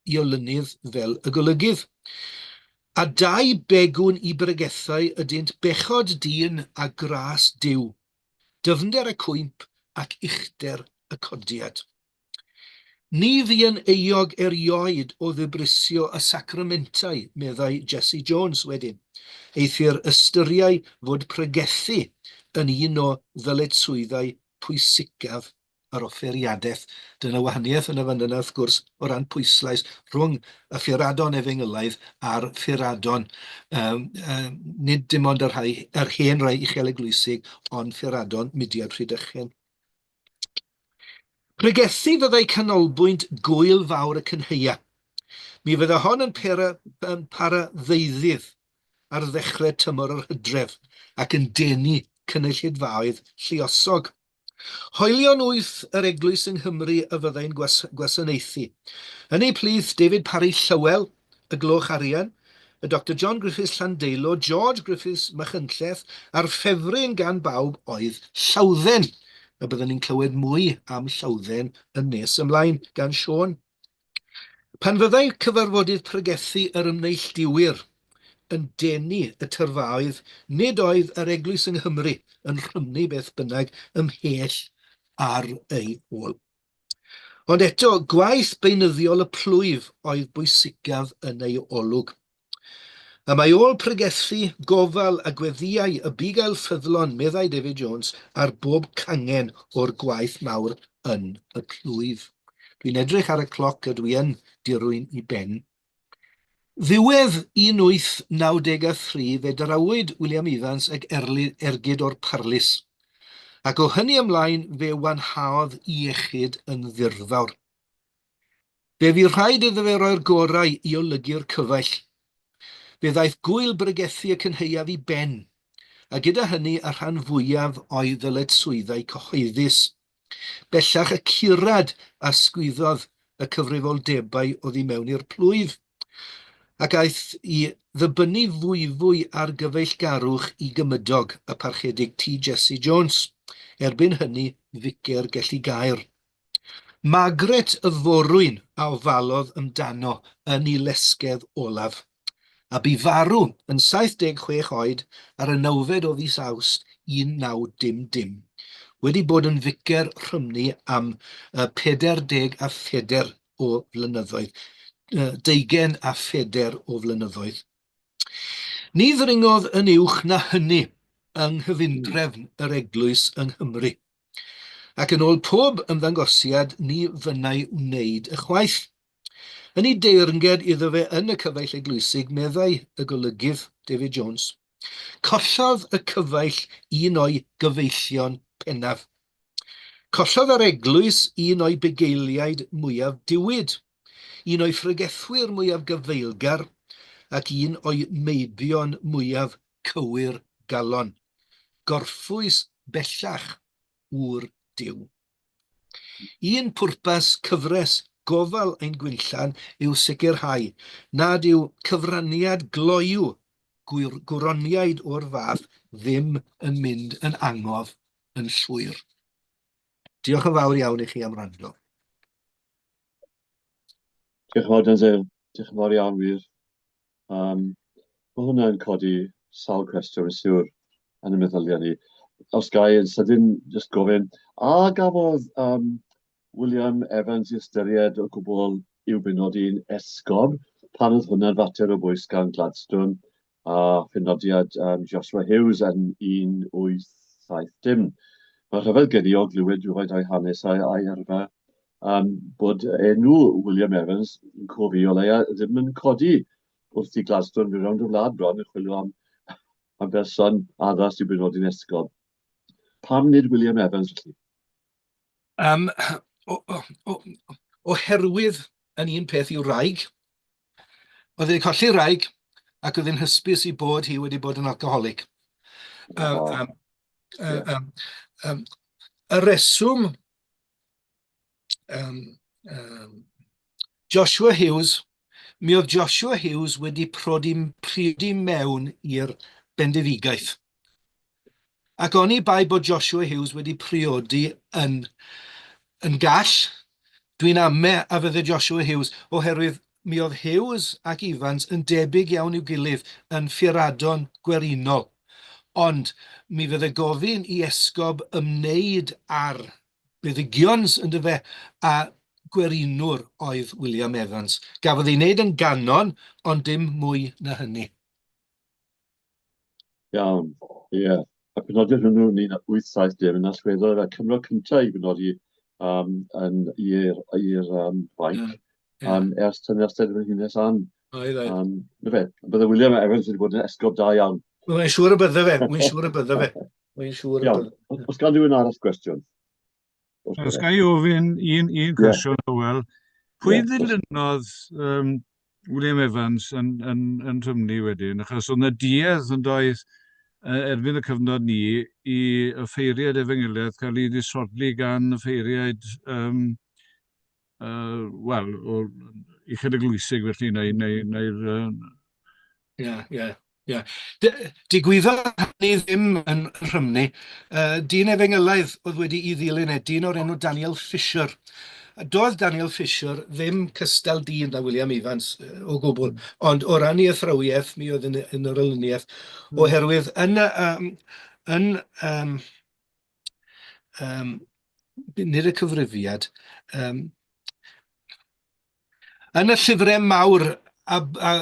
i olynydd fel y golygydd. A dau begwn i bregethau ydynt bechod dyn a gras Duw, dyfnder y cwymp ac uchder y codiad. Ni fu yn euog erioed o ddibrisio y sacramentau, meddai Jesse Jones wedyn. Eithr ystyriai fod pregethu yn un o ddyletswyddau pwysicaf yr offeiriadaeth. Dyna wahaniaeth yn y fan yna, wrth gwrs, o ran pwyslais rhwng y ffuradon efengylaidd a'r ffuradon, um, um, nid dim ond yr, rhai, yr hen rai uchel eglwysig, ond ffuradon mudiad Rhydychen. Pregethu fyddai canolbwynt gwyl fawr y cynhaea. Mi fydda hon yn, pera, yn para ddeuddydd ar ddechrau tymor yr hydref ac yn denu cynulleidfaoedd lluosog. Hoelion wyth yr Eglwys yng Nghymru a fyddai'n gwasanaethu. Yn eu plith, David Parry Llywel, y Gloch Arian, y Doctor John Griffiths Llandeilo, George Griffiths Machynlleth, a'r ffefryn gan bawb oedd Llawdden, y byddwn ni'n clywed mwy am Llawdden yn nes ymlaen gan Siôn. Pan fyddai cyfarfodydd pregethu yr Ymneillduwyr yn denu y tyrfaoedd, nid oedd yr Eglwys yng Nghymru yn rhymnu beth bynnag ymhell ar ei ôl. Ond eto, gwaith beunyddiol y plwyf oedd bwysicaf yn ei olwg. Y mae ôl pregethu, gofal a gweddïau y bugail ffyddlon, meddai David Jones, ar bob cangen o'r gwaith mawr yn y plwyf. Dwi'n edrych ar y cloc a dwi yn dirwyn i ben. Ddiwedd 1893 fe drawyd William Evans ag ergyd o'r parlys, ac o hynny ymlaen fe wanhaodd iechyd yn ddirfawr. Fe fu rhaid iddo fe roi'r gorau i olygu'r cyfaill. Fe ddaeth gŵyl bregethu y cynhaeaf i ben, a gyda hynny y rhan fwyaf o'i ddyletswyddau cyhoeddus. Bellach y curad a sgwyddodd y cyfrifoldebau oddi mewn i'r plwyf, ac aeth i ddibynnu fwyfwy ar gyfeillgarwch i gymydog, y Parchedig T. Jesse Jones, erbyn hynny ficer Gelligaer. Margaret y forwyn a ofalodd amdano yn ei lesgedd olaf, a bu farw yn 76 oed ar y nawfed o fis Awst 1900, wedi bod yn ficer Rhymni am 44 o flynyddoedd, deugain a phedair o flynyddoedd. Ni ddringodd yn uwch na hynny yng nghyfundrefn yr Eglwys yng Nghymru. Ac yn ôl pob ymddangosiad ni fynnai wneud ychwaith. Yn ei deyrnged iddo fe yn y Cyfaill Eglwysig, meddai y golygydd, David Jones, Collodd y cyfaill un o'i gyfeillion pennaf. Collodd yr eglwys un o'i bugeiliaid mwyaf diwyd, un o'i phregethwyr mwyaf gafaelgar ac un o'i meibion mwyaf cywir galon. Gorffwys bellach ŵr Duw. Un pwrpas cyfres Gofal Ein Gwinllan yw sicrhau nad yw cyfraniad gloyw gwroniaid o'r fath ddim yn mynd yn angof yn llwyr. Diolch yn fawr iawn i chi am wrando. Diolch yn fawr Denzel, diolch yn fawr iawn wir. Um, mae hwnna'n codi sawl cwestiwn yn siwr yn y meddyliau ni. Os ga i yn sydyn jyst gofyn, a gafodd um, William Evans i ystyried o gwbl i'w benodi'n esgob pan oedd hwnna'n fater o bwys gan Gladstone a phenodiad um, Joshua Hughes yn 1870. Mae rhyfedd gen i o glywed rhywfaint o'i hanes a'i, a'i yrfa um, bod enw William Evans yn cofi o leia ddim yn codi wrth i Gladstone fynd rownd y wlad bron yn chwilio am, am berson addas i benodi'n esgob. Pam nid William Evans felly? Um, o, o, o, oherwydd yn un peth i'w wraig, oedd wedi colli wraig ac oedd hi'n hysbys i bod hi wedi bod yn alcoholic. Uh, um, uh, um, um, Y reswm um, um, Joshua Hughes, mi oedd Joshua Hughes wedi prodi, priodi mewn i'r bendefigaeth. Ac oni bai bod Joshua Hughes wedi priodi yn, yn gall, dwi'n ame a fydde Joshua Hughes, oherwydd mi oedd Hughes ac Evans yn debyg iawn i'w gilydd yn ffuradon gwerinol. Ond mi fydde gofyn i esgob ymwneud â'r buddigions, yndyfe, a gwerinwr oedd William Evans. Gafodd ei wneud yn ganon, ond dim mwy na hynny. Iawn, ie. Yeah. A penodiad hwnnw yn 1870 yn allweddol y Cymro cyntaf i benodi um, yn i'r i'r um, fainc yeah. yeah. um, ers tynnu ar Steddfod Frenhines Anne. Oedd, oedd. Um, na fe, bydde William Evans wedi bod yn esgob da iawn. Mae'n siŵr y bydde fe, mae'n siŵr y bydde fe. Mae'n siŵr y bydde. Os gan rhywun arall gwestiwn? Os ga i ofyn un, un cwestiwn, yeah. Hywel. Pwy yeah. ddilynodd um, William Evans yn, yn, yn Rhymni wedyn? Achos oedd yna duedd yn doedd erbyn y cyfnod ni i y ffeiriaid efengyliaeth cael ei ddisodli gan y ffeiriaid um, uh, wel, o uchel eglwysig felly, neu, neu, neu'r... Ie, ie, ie. Digwyddodd hynny ddim yn Rhymni. Uh, dyn efengylaidd oedd wedi i ddilyn e, dyn o'r enw Daniel Fisher. Doedd Daniel Fisher ddim cystal dyn na William Evans o gwbl, mm. ond o ran ei athrawiaeth, mi oedd yn, yn yr olyniaeth, mm. oherwydd yn, um, yn um, um, nid y cyfrifiad, um, yn y llyfrau mawr a, a,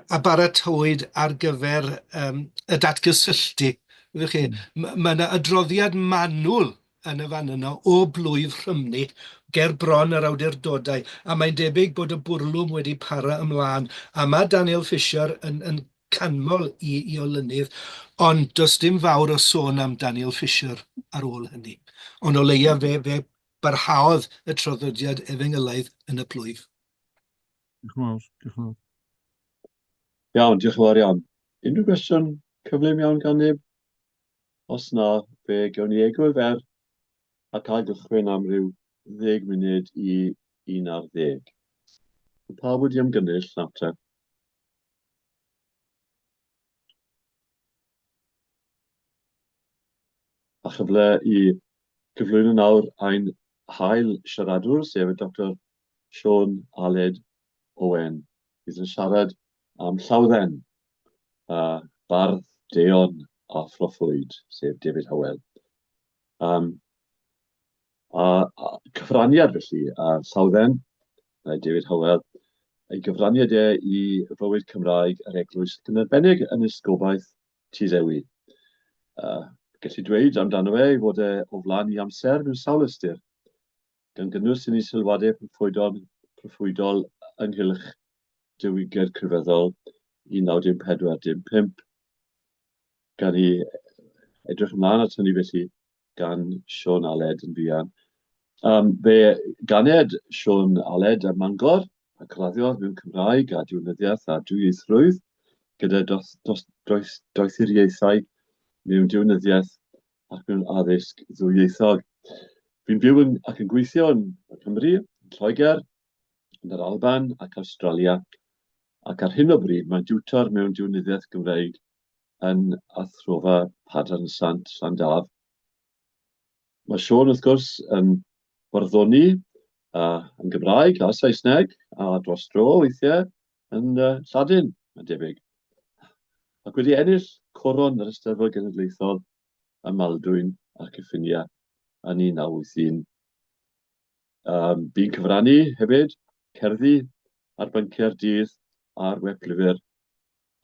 a baratowyd ar gyfer um, y datgysylltu, ydych chi, mm. mae yna adroddiad manwl yn y fan yno o blwyf Rhymni ger bron yr awdurdodau, a mae'n debyg bod y bwrlwm wedi para ymlaen, a mae Daniel Fisher yn, yn canmol i, i olynydd, ond does dim fawr o sôn am Daniel Fisher ar ôl hynny. Ond o leia fe, fe barhaodd y traddodiad efengylaidd yn y plwyf. Diolch yn fawr, diolch yn fawr. Iawn, diolch yn fawr iawn. Unrhyw gwestiwn cyflym iawn gan neb? Os na, fe gewn ni egwyl fer a cael gychwyn am ryw ddeg munud i 11. Mae pawb wedi ymgynnull nawr te. A chyfle i gyflwyno nawr ein hail siaradwr, sef y Dr Siôn Aled Owen, fydd yn siarad am Llawdden, a bardd deon a phroffwyd, sef David Howell. Um, A, a cyfraniad felly, a Llawdden, neu David Howell, ei gyfraniad e i fywyd Cymraeg yr Eglwys, ac yn arbennig yn esgobaeth Tŷ Ddewi. Uh, gellu dweud amdano fe ei fod e o flaen i amser mewn sawl ystyr, gan gynnwys yn ei sylwadau proffwydol, proffwydol ynghylch diwygiad crefyddol 1945. Gan i edrych ymlaen at hynny felly, gan Siôn Aled yn fuan. Um, fe ganed Siôn Aled ym Mangor a graddiodd mewn Cymraeg a diwinyddiaeth a dwyieithrwydd gyda dos, dos, does, doethuriaethau mewn diwinyddiaeth ac mewn addysg ddwyieithog. Fi'n byw yn, ac yn gweithio yn Cymru, yn Lloegr, yn yr Alban ac Awstralia, ac ar hyn o bryd mae'n diwtor mewn diwinyddiaeth Gymreig yn Athrofa Padarn Sant, Llandaf. Mae Siôn, wrth gwrs, yn barddoni uh, yn Gymraeg a Saesneg, a dros dro weithiau yn uh, Lladin, mae'n debyg. Ac wedi ennill coron yr Eisteddfod Genedlaethol ym Maldwyn a'r Cyffiniau yn 1981. Um, bu'n cyfrannu hefyd cerddi ar bynciau'r dydd a'r weblyfr,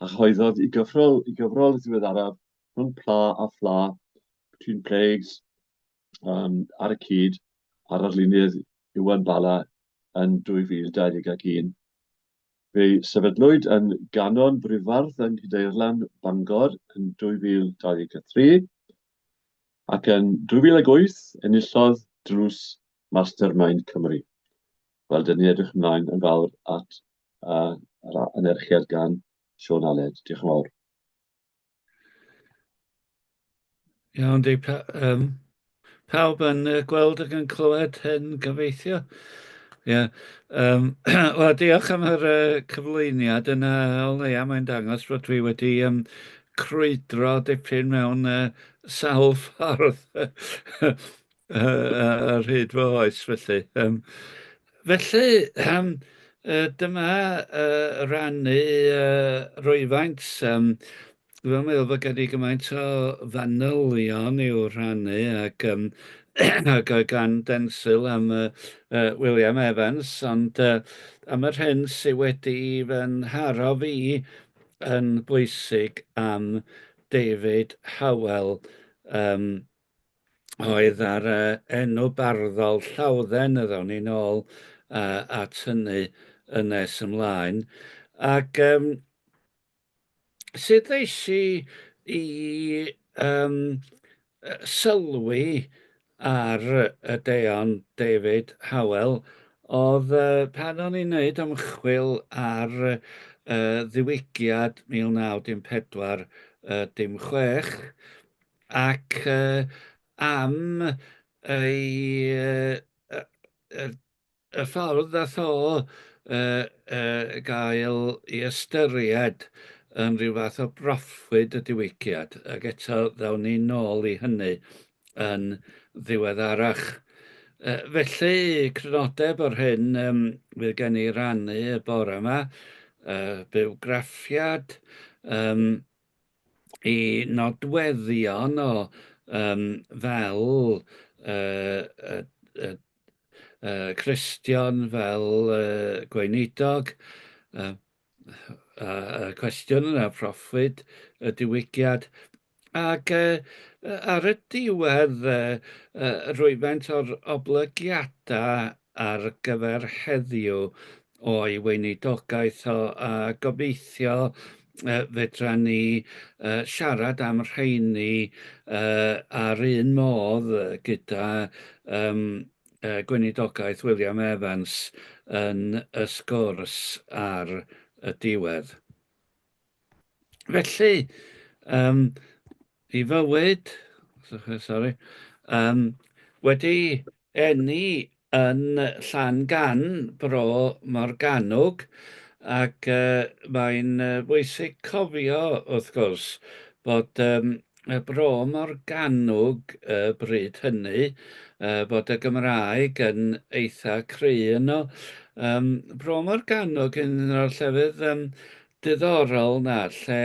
a chyhoeddodd i gyfrol, i gyfrol ddiweddaraf rhwng Pla a Phla, Between Plagues, um, ar y cyd a'r arlunydd Iwan Bala yn 2021. Fe'i sefydlwyd yn Ganon Brifardd yng Nghydeirlan, Bangor yn 2023, Ac yn 2008, enillodd Drws Mastermind Cymru. Wel, dyn ni edrych ymlaen yn fawr at uh, yr anerchiad gan Siôn Aled. Diolch yn fawr. Iawn, Dave. Um, Pawb yn gweld ac yn clywed hyn, gobeithio? Ie. Yeah. Wel, diolch am yr cyflwyniad yna. O leia, mae'n dangos bod dwi wedi crwydro dipyn mewn sawl ffordd ar hyd fy oes, felly. Felly, dyma rannu rwyfaint. Dwi'n meddwl bod gen i gymaint o fanylion i'w rhannu ac, ac oedd gan Densil am William Evans, ond am yr hyn sydd wedi fy nharo fi yn bwysig am David Howell, oedd ar enw barddol Llawdden, y ddown ni'n ôl at hynny yn nes ymlaen. Ac sut ddes i i um, sylwi ar y deon David Howell oedd pan o'n i'n neud ymchwil ar ddiwygiad 1914 dim 6 ac am ei y ffordd ddath o yy yy gael ei ystyried yn rhyw fath o broffwyd y diwygiad, ac eto ddawn ni nôl i hynny yn ddiweddarach. Felly, crynodeb o'r hyn um, fydd gen i rannu y bore yma, bywgraffiad, um, i nodweddion o um, fel uh, uh, uh, uh, Cristion, fel uh, gweinidog, y cwestiwn yna, proffwyd, y diwygiad, ac uh, ar y diwedd uh, rhywfaint o'r oblygiadau ar gyfer heddiw o'i weinidogaeth o, a gobeithio fedra ni siarad am rheini ar un modd gyda gweinidogaeth William Evans yn y sgwrs ar y diwedd. Felly, ei fywyd, sori, wedi eni yn Llan-gan, Bro Morgannwg, ac mae'n bwysig cofio, wrth gwrs, bod Bro Morgannwg bryd hynny, bod y Gymraeg yn eitha cry yno. Bro Morgannwg yn un o'r llefydd diddorol 'na lle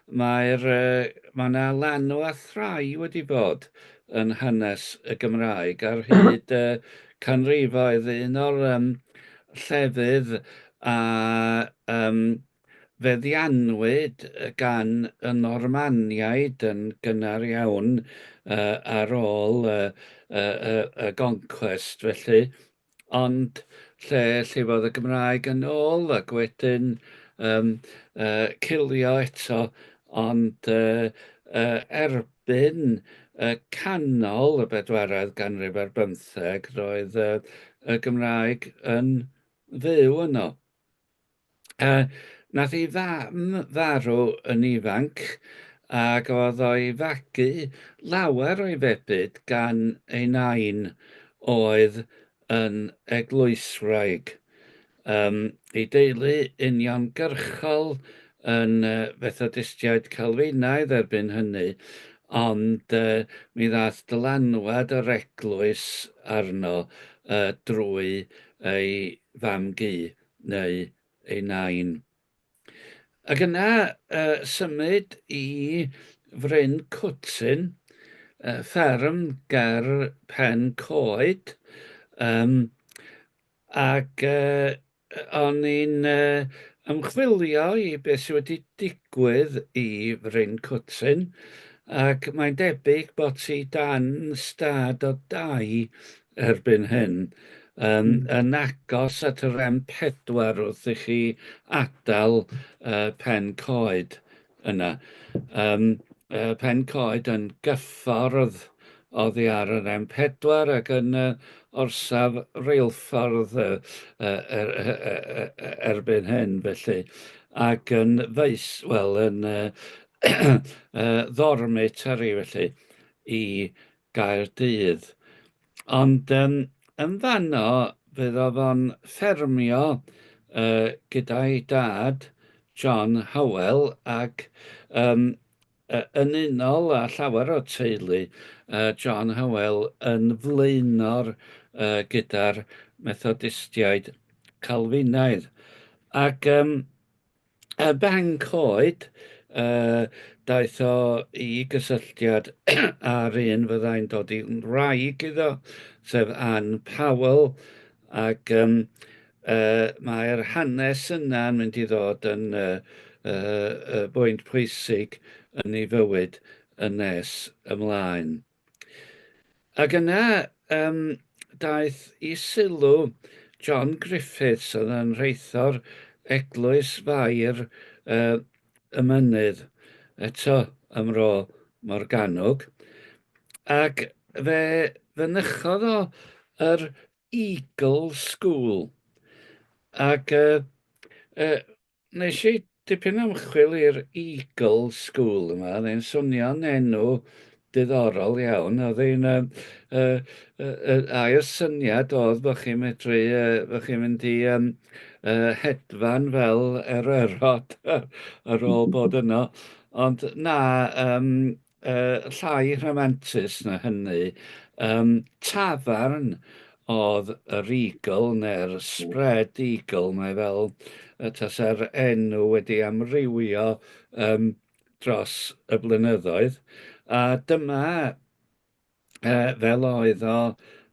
mae'r yy ma' 'na lanw a thrai wedi bod yn hanes y Gymraeg ar hyd y canrifoedd. Un o'r yym llefydd a yym feddiannwyd gan y Normaniaid yn gynnar iawn yy ar ôl y y y y goncwest felly. Ond lle llifodd y Gymraeg yn ôl ac wedyn um, cilio eto, ond erbyn canol y bedwaredd ganrif ar bymtheg roedd y Gymraeg yn fyw yno. Nath ei fam farw yn ifanc a gafodd o'i fagu lawer o'i febyd gan ei nain oedd yn eglwyswraig. Um, ei deulu uniongyrchol yn Fethodistiaid Calfinaidd erbyn hynny, ond mi ddath dylanwad yr eglwys arno drwy ei fam-gu neu ei nain. Ac yna symud i Fryn Cwtyn, fferm ger Pen Coed, um, ac o'n i'n ymchwilio i beth sydd wedi digwydd i Fryn Cwtyn, ac mae'n debyg bod ti dan stad o dai erbyn hyn, yn, yn agos at yr M4 wrth i chi adael Pen Coed yna. Pen Coed yn gyffordd oddi ar yr M4 ac yn orsaf reilffordd erbyn hyn felly, ac yn faes, wel, yn ddormitory felly i Gaerdydd. Ond um, yn fanno, fe oedd o'n ffermio gyda'i dad, John Howell, ac um, yn unol â llawer o'r teulu, John Howell yn flaenor gyda'r Methodistiaid Calfinaidd. Ac um, y Bancoed, daeth o i gysylltiad â'r un fyddai'n dod i'n wraig iddo, sef Ann Powell, ac um, mae'r hanes yna'n mynd i ddod yn bwynt pwysig yn ei fywyd yn nes ymlaen. Ac yna um, daeth i sylw John Griffiths, oedd yn rheithor Eglwys Fair y Mynydd, eto ym Mro Morgannwg, ac fe fynychodd o yr Eagle School. Ac uh, uh, Nes i dipyn o ymchwil i'r Eagle School yma, oedd e'n swnio'n enw diddorol iawn. Oedd e'n yy yy yy a'r syniad oedd bod chi'n medru yy bod chi'n mynd i yym yy hedfan fel eryrod ar ôl bod yno. Ond na, yym llai rhamantus na hynny, um, tafarn oedd yr Eagle neu'r Spread Eagle, mae fel tasa'r enw wedi amrywio um, dros y blynyddoedd. A dyma fel oedd o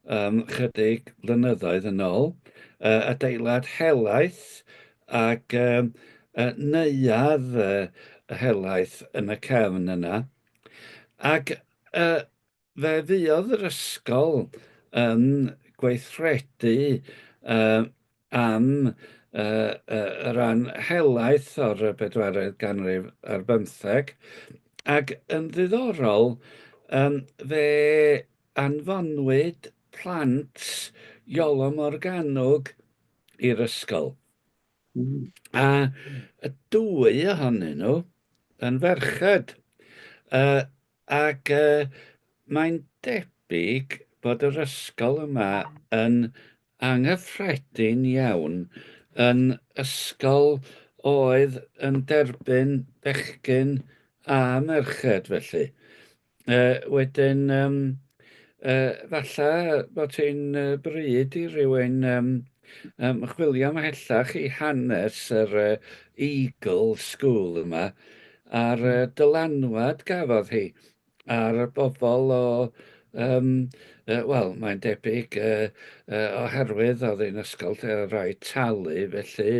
um, chydig blynyddoedd yn ôl, adeilad helaeth ac neuadd helaeth yn y cefn yna. Ac fe fuodd yr ysgol yn gweithredu am y rhan helaeth o'r bedwaredd ganrif ar bymtheg, ac yn ddiddorol, fe anfonwyd plant Iolo Morgannwg i'r ysgol. A y dwy ohonyn nhw yn ferched. Ac mae'n debyg bod yr ysgol yma yn anghyffredin iawn, yn ysgol oedd yn derbyn bechgyn a merched felly. Wedyn, falle bod hi'n bryd i rywun chwilio ymhellach i hanes yr Eagle School yma a'r dylanwad gafodd hi ar y bobl o, wel, mae'n debyg oherwydd oedd hi'n ysgol lle oedd rhaid talu, felly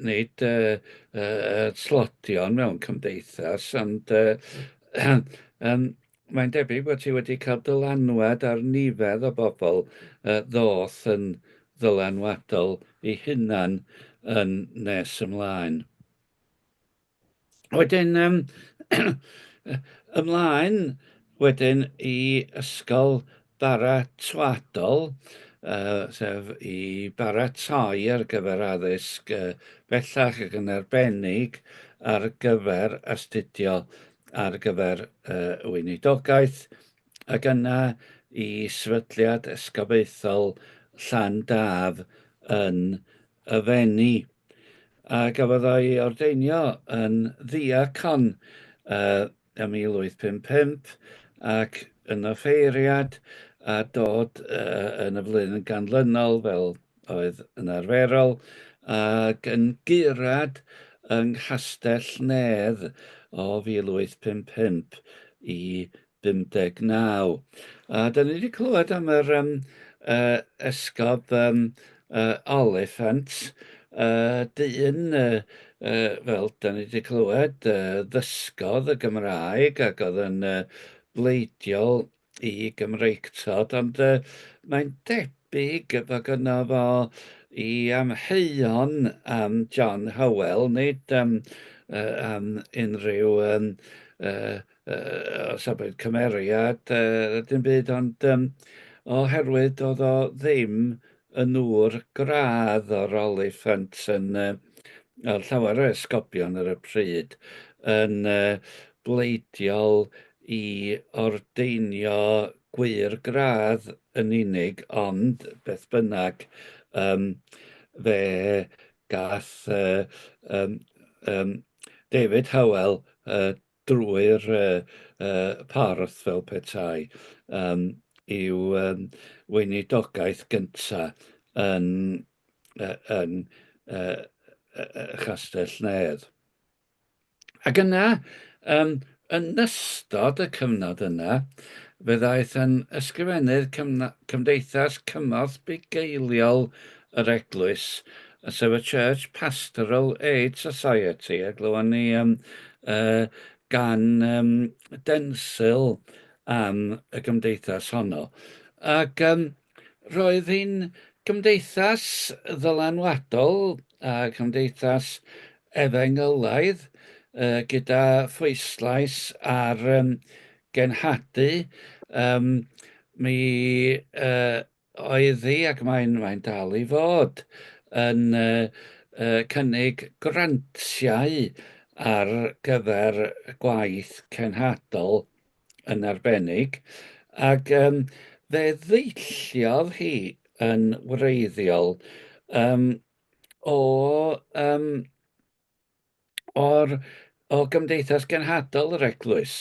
nid tlodion mewn cymdeithas, ond mae'n debyg bod hi wedi cael dylanwad ar nifer o bobl ddoth yn ddylanwadol eu hunan yn nes ymlaen. Wedyn, um, ymlaen wedyn i ysgol baratoadol, sef i baratoi ar gyfer addysg bellach ac yn arbennig ar gyfer astudio ar gyfer y weinidogaeth, ac yna i Sefydliad Esgobaethol Llandaf yn y Fenni, a gafodd o'i ordeinio yn ddiacon ym 1855 ac yn offeiriad a dod yn y flwyddyn ganlynol fel oedd yn arferol ac yn gurad yng Nghastell Nedd o 1855 i 59. A da ni wedi clywed am yr um, esgob um, Oliphant, dyn, fel da ni wedi clywed, ddysgodd y Gymraeg ac oedd yn bleidiol i Gymreictod, ond mae'n debyg fod gynno fo i amheuon am John Howell, nid am, am unrhyw um, o safbwynt cymeriad, dim byd, ond um, oherwydd oedd o ddim yn ŵr gradd o'r Oliphant yn llawer o esgobion ar y pryd yn bleidiol i ordeinio gwŷr gradd yn unig, ond beth bynnag, um, fe gath uh, um, um, David Howell uh, drwy'r uh, uh, parth fel petai um, i'w um, weinidogaeth gyntaf yn, uh, yn uh, uh, Chastell Nedd. Ac yna, um, yn ystod y cyfnod yna, fe ddaeth yn ysgrifennydd Cymdeithas Cymorth Bugeiliol yr Eglwys, sef y Church Pastoral Aid Society, a glywon ni um, uh, gan um, Densil am y gymdeithas honno. Ac um, roedd hi'n gymdeithas ddylanwadol a cymdeithas efengylaidd gyda phwyslais ar genhadu. Mi oedd hi, ac mae'n mae dal i fod, yn cynnig grantiau ar gyfer gwaith cenhadol yn arbennig, ac um, fe ddeilliodd hi yn wreiddiol um, o um, o'r o Gymdeithas Genhadol yr Eglwys.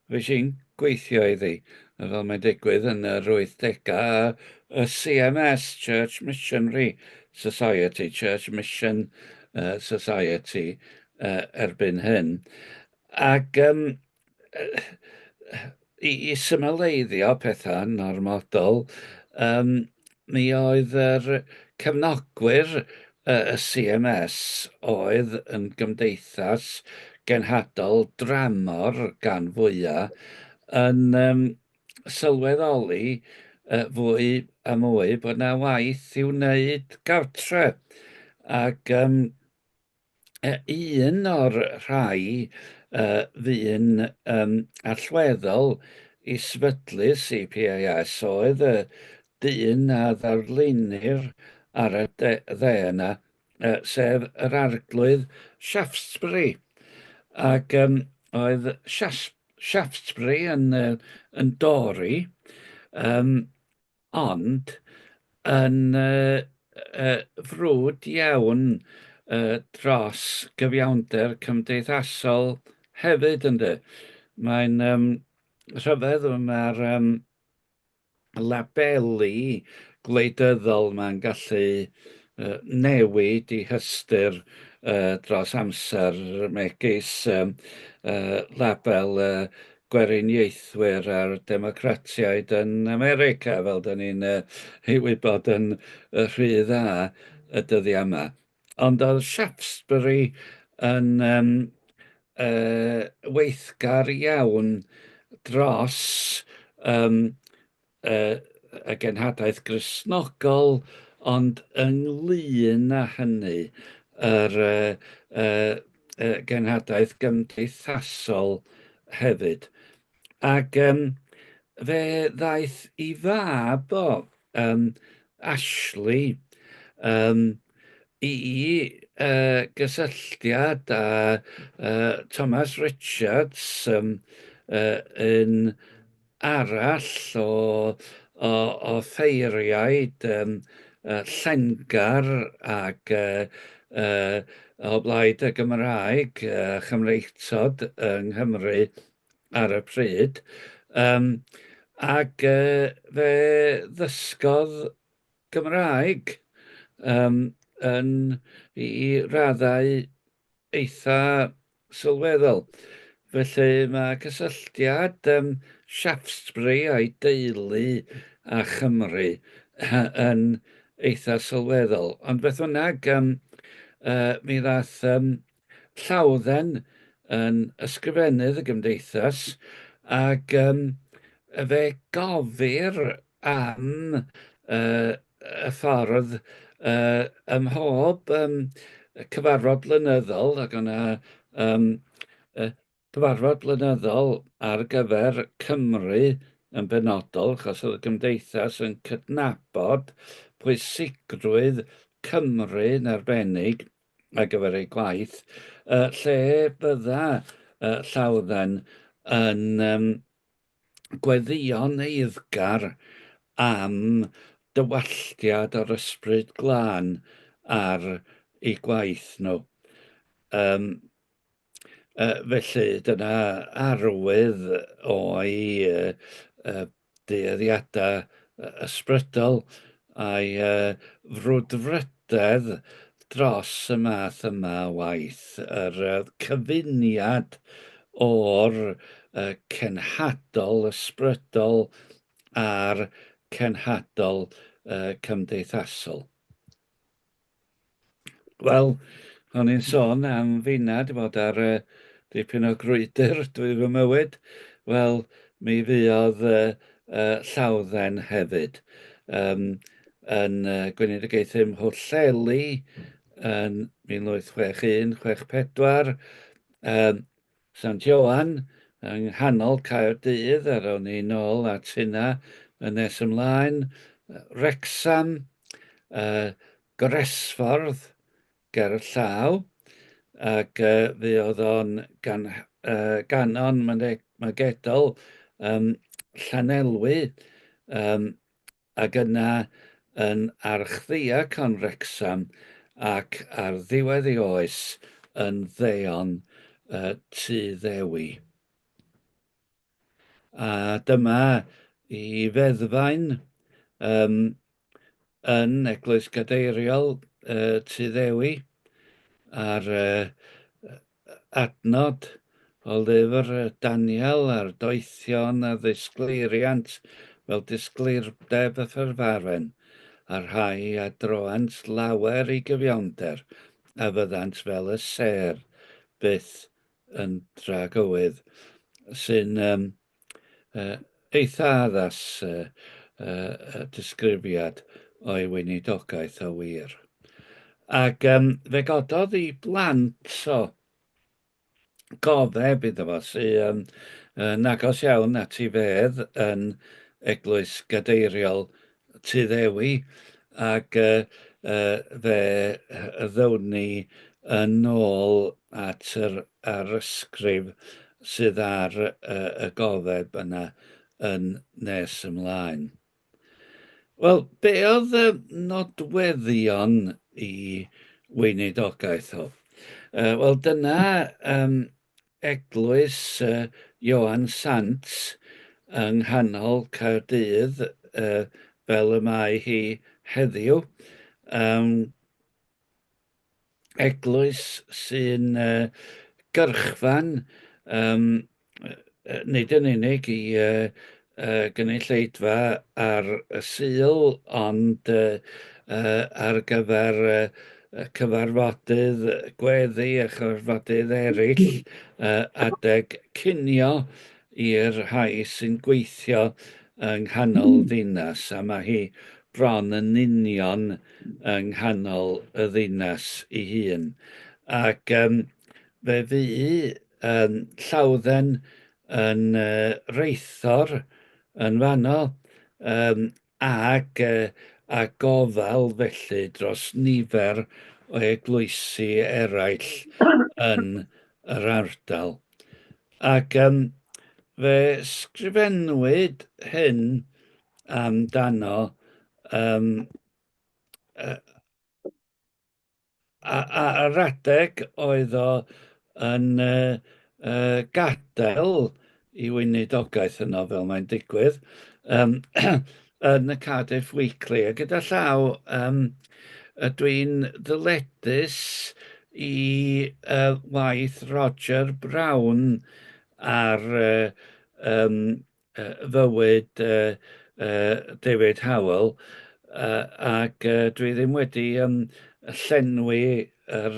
Fues i'n gweithio iddi, fel mae'n digwydd, yn yr 80au, y CMS, Church Missionary Society, Church Mission uh, Society uh, erbyn hyn. Ac um, i, i symleiddio pethau'n ormodol, um, mi oedd yr cefnogwyr y CMS oedd yn gymdeithas genhadol dramor gan fwyaf yn um, sylweddoli uh, fwy a mwy bod yna waith i'w wneud gartre. Ac um, un o'r rhai uh, fu'n um, allweddol i sefydlu CPAS oedd y dyn a ddarlunir ar y de, dde yna, uh, sef yr arglwydd Shaftesbury. Ac um, oedd Shaftesbury yn, uh, yn Dori, um, ond yn frwd iawn dros gyfiawnder cymdeithasol hefyd, ynde. Mae'n um, rhyfedd, mae'r um, labeli gwleidyddol mae'n gallu newid i hystyr dros amser, megis label Gweriniaethwyr a'r Democratiaid yn America, fel da ni'n ei wybod yn rhy dda y dyddiau yma. Ond oedd Shaftesbury yn um, uh, weithgar iawn dros um, y genhadaeth Gristnogol, ond ynglyn â hynny, yr genhadaeth gymdeithasol hefyd. Ac um, fe ddaeth i fab o, um, Ashley, um, i uh, gysylltiad â uh, Thomas Richards um, uh, yn arall o o o ffeiriaid yym yy llengar ac yy yy o blaid y Gymraeg a Chymreictod yng Nghymru ar y pryd yym ac yy fe ddysgodd Gymraeg yym yn i i raddau eitha sylweddol. Felly mae cysylltiad um, Shaftesbury a'i deulu a Chymru yn eitha sylweddol. Ond beth bynnag, um, uh, mi ddath um, Llawdden yn ysgrifennydd y gymdeithas ac um, fe gofir am uh, y ffordd uh, ym mhob um, cyfarfod blynyddol, ac o'na um, uh, cyfarfod blynyddol ar gyfer Cymru yn benodol, achos oedd y gymdeithas yn cydnabod pwysigrwydd Cymru yn arbennig ar gyfer ei gwaith, uh, lle bydda uh, Llawdden yn um, Gweddïon eiddgar am dywalltiad o'r Ysbryd Glân ar eu gwaith nhw. Um, felly, dyna arwydd o'i dueddiadau ysbrydol a'i frwdfrydedd dros y math yma o waith, yr cyfuniad o'r cenhadol ysbrydol a'r cenhadol cymdeithasol. Wel, o'n i'n sôn am finna 'di bod ar yy dipyn o grwydr drwy fy mywyd. Wel, mi fuodd yy yy Llawdden hefyd yym yn yy gweinidogaethu ym Mhwllheli yn 1861, 64, yym Sant Ioan yng nghanol Caerdydd, a rown ni nôl at hynna yn nes ymlaen, Wrecsam, uh, Gresffordd ger y llaw, ac uh, fe oedd o'n gan, uh, ganon Magedol um, Llanelwy, um, ac yna yn Archddiacon Wrecsam ac ar ddiwedd ei oes yn Ddeon Tŷ Ddewi. A dyma i feddfaen um, yn Eglwys Gadeiriol Tŷ Ddewi ar adnod o lyfr Daniel a'r doethion a ddisgleiriant fel disgleirdeb y ffurfaren, a'r rhai a droant lawer i gyfiawnder, a fyddant fel y sêr byth yn dragywydd, sy'n um, eitha addas disgrifiad o'i weinidogaeth o wir. Ac um, fe gododd i blant o gofeb iddo fo sy'n um, yn agos iawn at ei fedd yn Eglwys Gadeiriol Tŷ Ddewi ac uh, uh, fe ddown ni yn ôl at yr arysgrif sydd ar y gofeb yna yn nes ymlaen. Wel, be oedd y nodweddion i weinidogaeth o? Wel, dyna um, eglwys uh, Ioan Sant yng nghanol Caerdydd uh, fel y mae hi heddiw. Um, eglwys sy'n gyrchfan, um, nid yn unig i uh, uh, gynulleidfa ar y Sul, ond uh, uh, ar gyfer uh, cyfarfodydd gweddi a chyfarfodydd eraill uh, adeg cinio i'r rhai sy'n gweithio yng nghanol ddinas, a mae hi bron yn union yng nghanol y ddinas ei hun. Ac um, fe fu um, Llawdden yn uh, reithor yn fanno, um, ac uh, a gofal felly dros nifer o eglwysi eraill yn yr ardal. Ac um, fe sgrifennwyd hyn amdano um, ar adeg oedd o yn uh, uh, gadael i weinidogaeth yno, fel mae'n digwydd, um, yn y Cardiff Weekly. A gyda llaw, um, ydw i'n ddyledus i uh, waith Roger Brown ar uh, um, fywyd David Howell ac dwi ddim wedi llenwi yr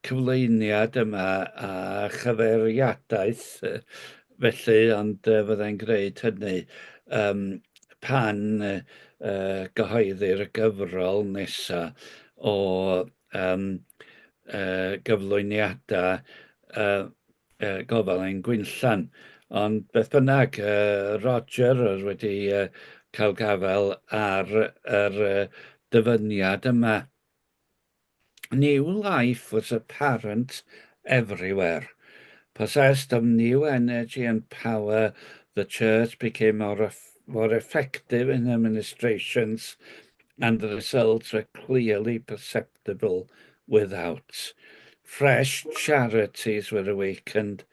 cyflwyniad yma â chyfeiriadaeth felly, ond fyddai'n gwneud hynny pan gyhoeddir y gyfrol nesa o gyflwyniadau gofal ein gwinllan. Ond beth bynnag, Roger oedd wedi cael gafael ar yr dyfyniad yma. New life was apparent everywhere. Possessed of new energy and power, The church became more, more effective in administrations and the results were clearly perceptible without. Fresh charities were awakened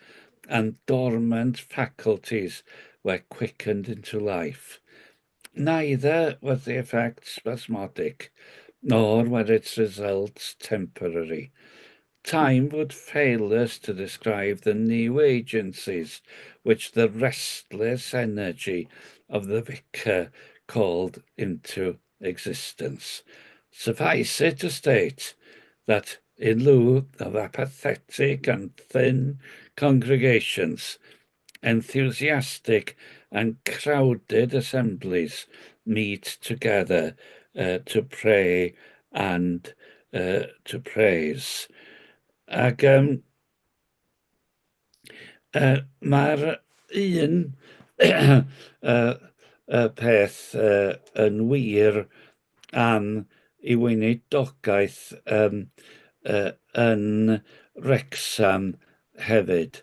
and dormant faculties were quickened into life. Neither was the effect spasmodic, nor were its results temporary. Time would fail us to describe the new agencies which the restless energy of the vicar called into existence. Suffice it to state that in lieu of apathetic and thin congregations, enthusiastic and crowded assemblies meet together to pray and to praise. Ac mae'r un peth yn wir am ei weinidogaeth yn Wrecsam hefyd.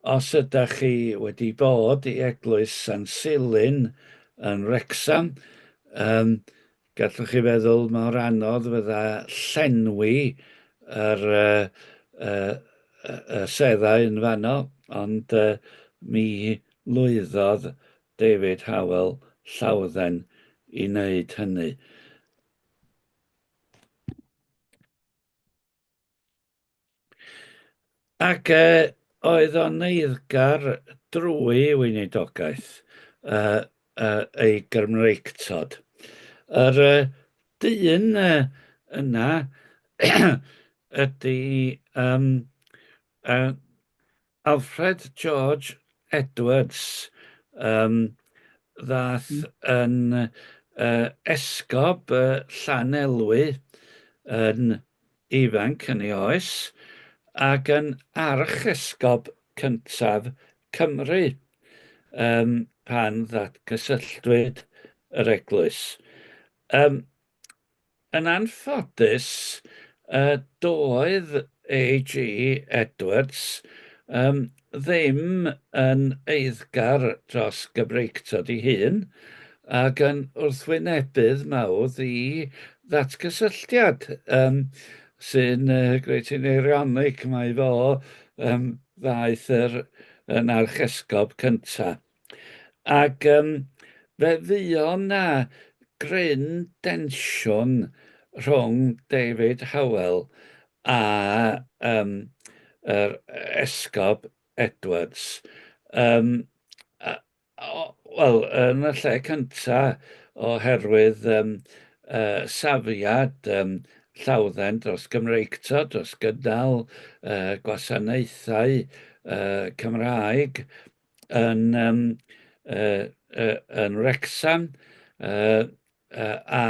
Os ydych chi wedi bod i Eglwys San Silyn yn Wrecsam, gallwch chi feddwl mor anodd fydda llenwi yr y seddau yn fanno, ond mi lwyddodd David Howell Llawdden i wneud hynny. Ac oedd o'n eiddgar drwy weinidogaeth ei Gymreictod. Yr dyn yna ydy Alfred George Edwards, ddaeth yn esgob Llanelwy yn ifanc yn ei oes, ac yn archesgob cyntaf Cymru pan ddatgysylltwyd yr eglwys. Yn anffodus, doedd AG Edwards ddim yn eiddgar dros Gymreictod ei hun, ac yn wrthwynebydd mawr i ddatgysylltiad, sy'n greit yn eironig mai fo ddaeth yr yn archesgob cyntaf. Ac fe fuodd 'na gryn densiwn rhwng David Howell a yr Esgob Edwards. Wel, yn y lle cynta oherwydd safiad Llawdden dros Gymreictod, dros gynnal gwasanaethau Cymraeg yn, um, uh, uh, yn Wrecsam uh, a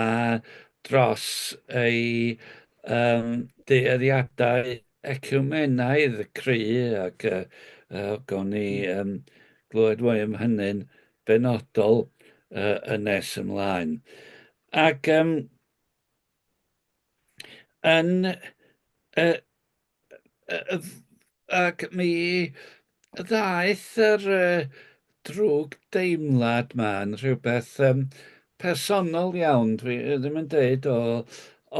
dros ei dueddiadau eciwmenaidd cry ac gawn ni glywed mwy am hynny'n benodol yn nes ymlaen. Ac yn Ac mi ddaeth yr drwg deimlad 'ma yn rhywbeth personol iawn. Dwi ddim yn deud o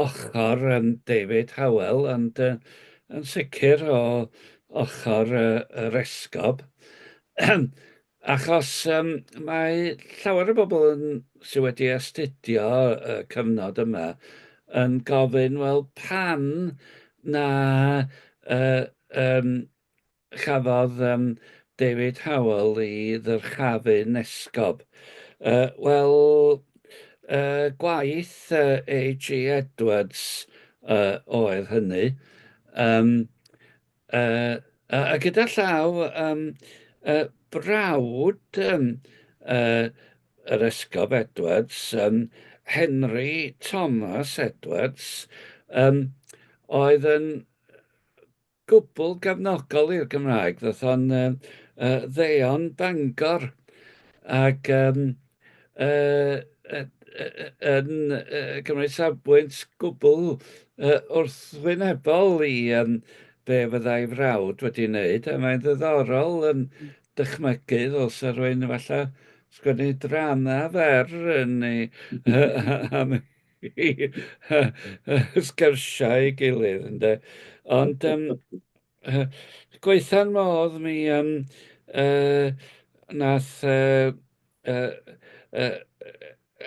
ochr David Howell, ond yn sicr o ochr yr esgob. Achos mae llawer o bobl yn, sydd wedi astudio y cyfnod yma yn gofyn, wel, pam na chafodd David Howell ei ddyrchafu'n esgob? Wel, gwaith A.G. Edwards oedd hynny. A gyda llaw, brawd yr Esgob Edwards, Henry Thomas Edwards, oedd yn gwbl gefnogol i'r Gymraeg. Ddoth o'n ddeon Bangor ac yn cymryd safbwynt gwbl wrthwynebol i be fyddai frawd wedi wneud, a mae'n ddiddorol. dychmygu ddylse rhywun efallai sgwennu drama fer yn ei am ei sgyrsiau ei gilydd, ynde. Ond gwaetha'r modd mi nath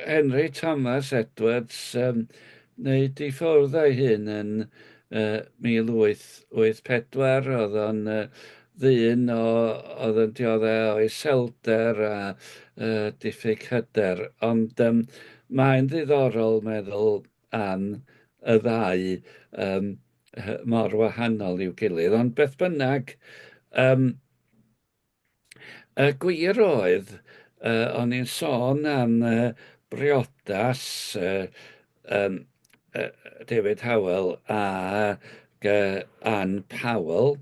Henry Thomas Edwards wneud i ffwrdd o'i hun yn 1884. Oedd o'n ddyn o, oedd yn dioddef o iselder a diffyg hyder. Ond mae'n ddiddorol meddwl am y ddau mor wahanol i'w gilydd. Ond beth bynnag, Y gwir oedd, o'n i'n sôn am briodas David Howell ag Ann Powell,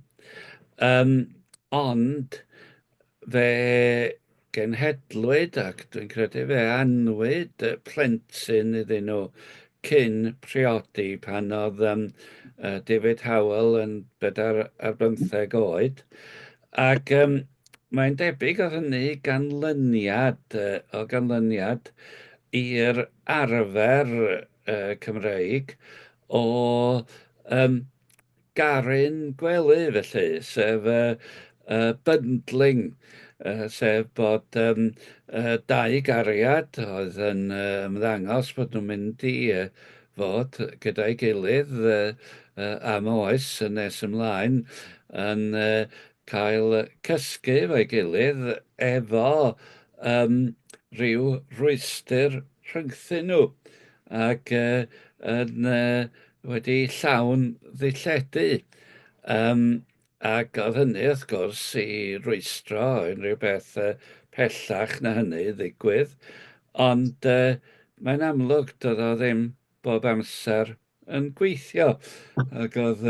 ond fe genhedlwyd, ac dwi'n credu fe anwyd plentyn iddyn nhw cyn priodi pan oedd David Howell yn 24 oed. Ac mae'n debyg oedd hynny ganlyniad, o ganlyniad i'r arfer Cymreig o garu'n gwely felly, sef bundling, sef bod dau gariad oedd yn ymddangos bod nhw'n mynd i fod gyda'i gilydd am oes yn nes ymlaen yn cael cysgu efo'i gilydd efo rhyw rwystr rhyngthyn nhw ac yn wedi llawn ddilledu. Ac oedd hynny wrth gwrs i rwystro unrhyw beth pellach na hynny ddigwydd, ond mae'n amlwg doedd o ddim bob amser yn gweithio, ac oedd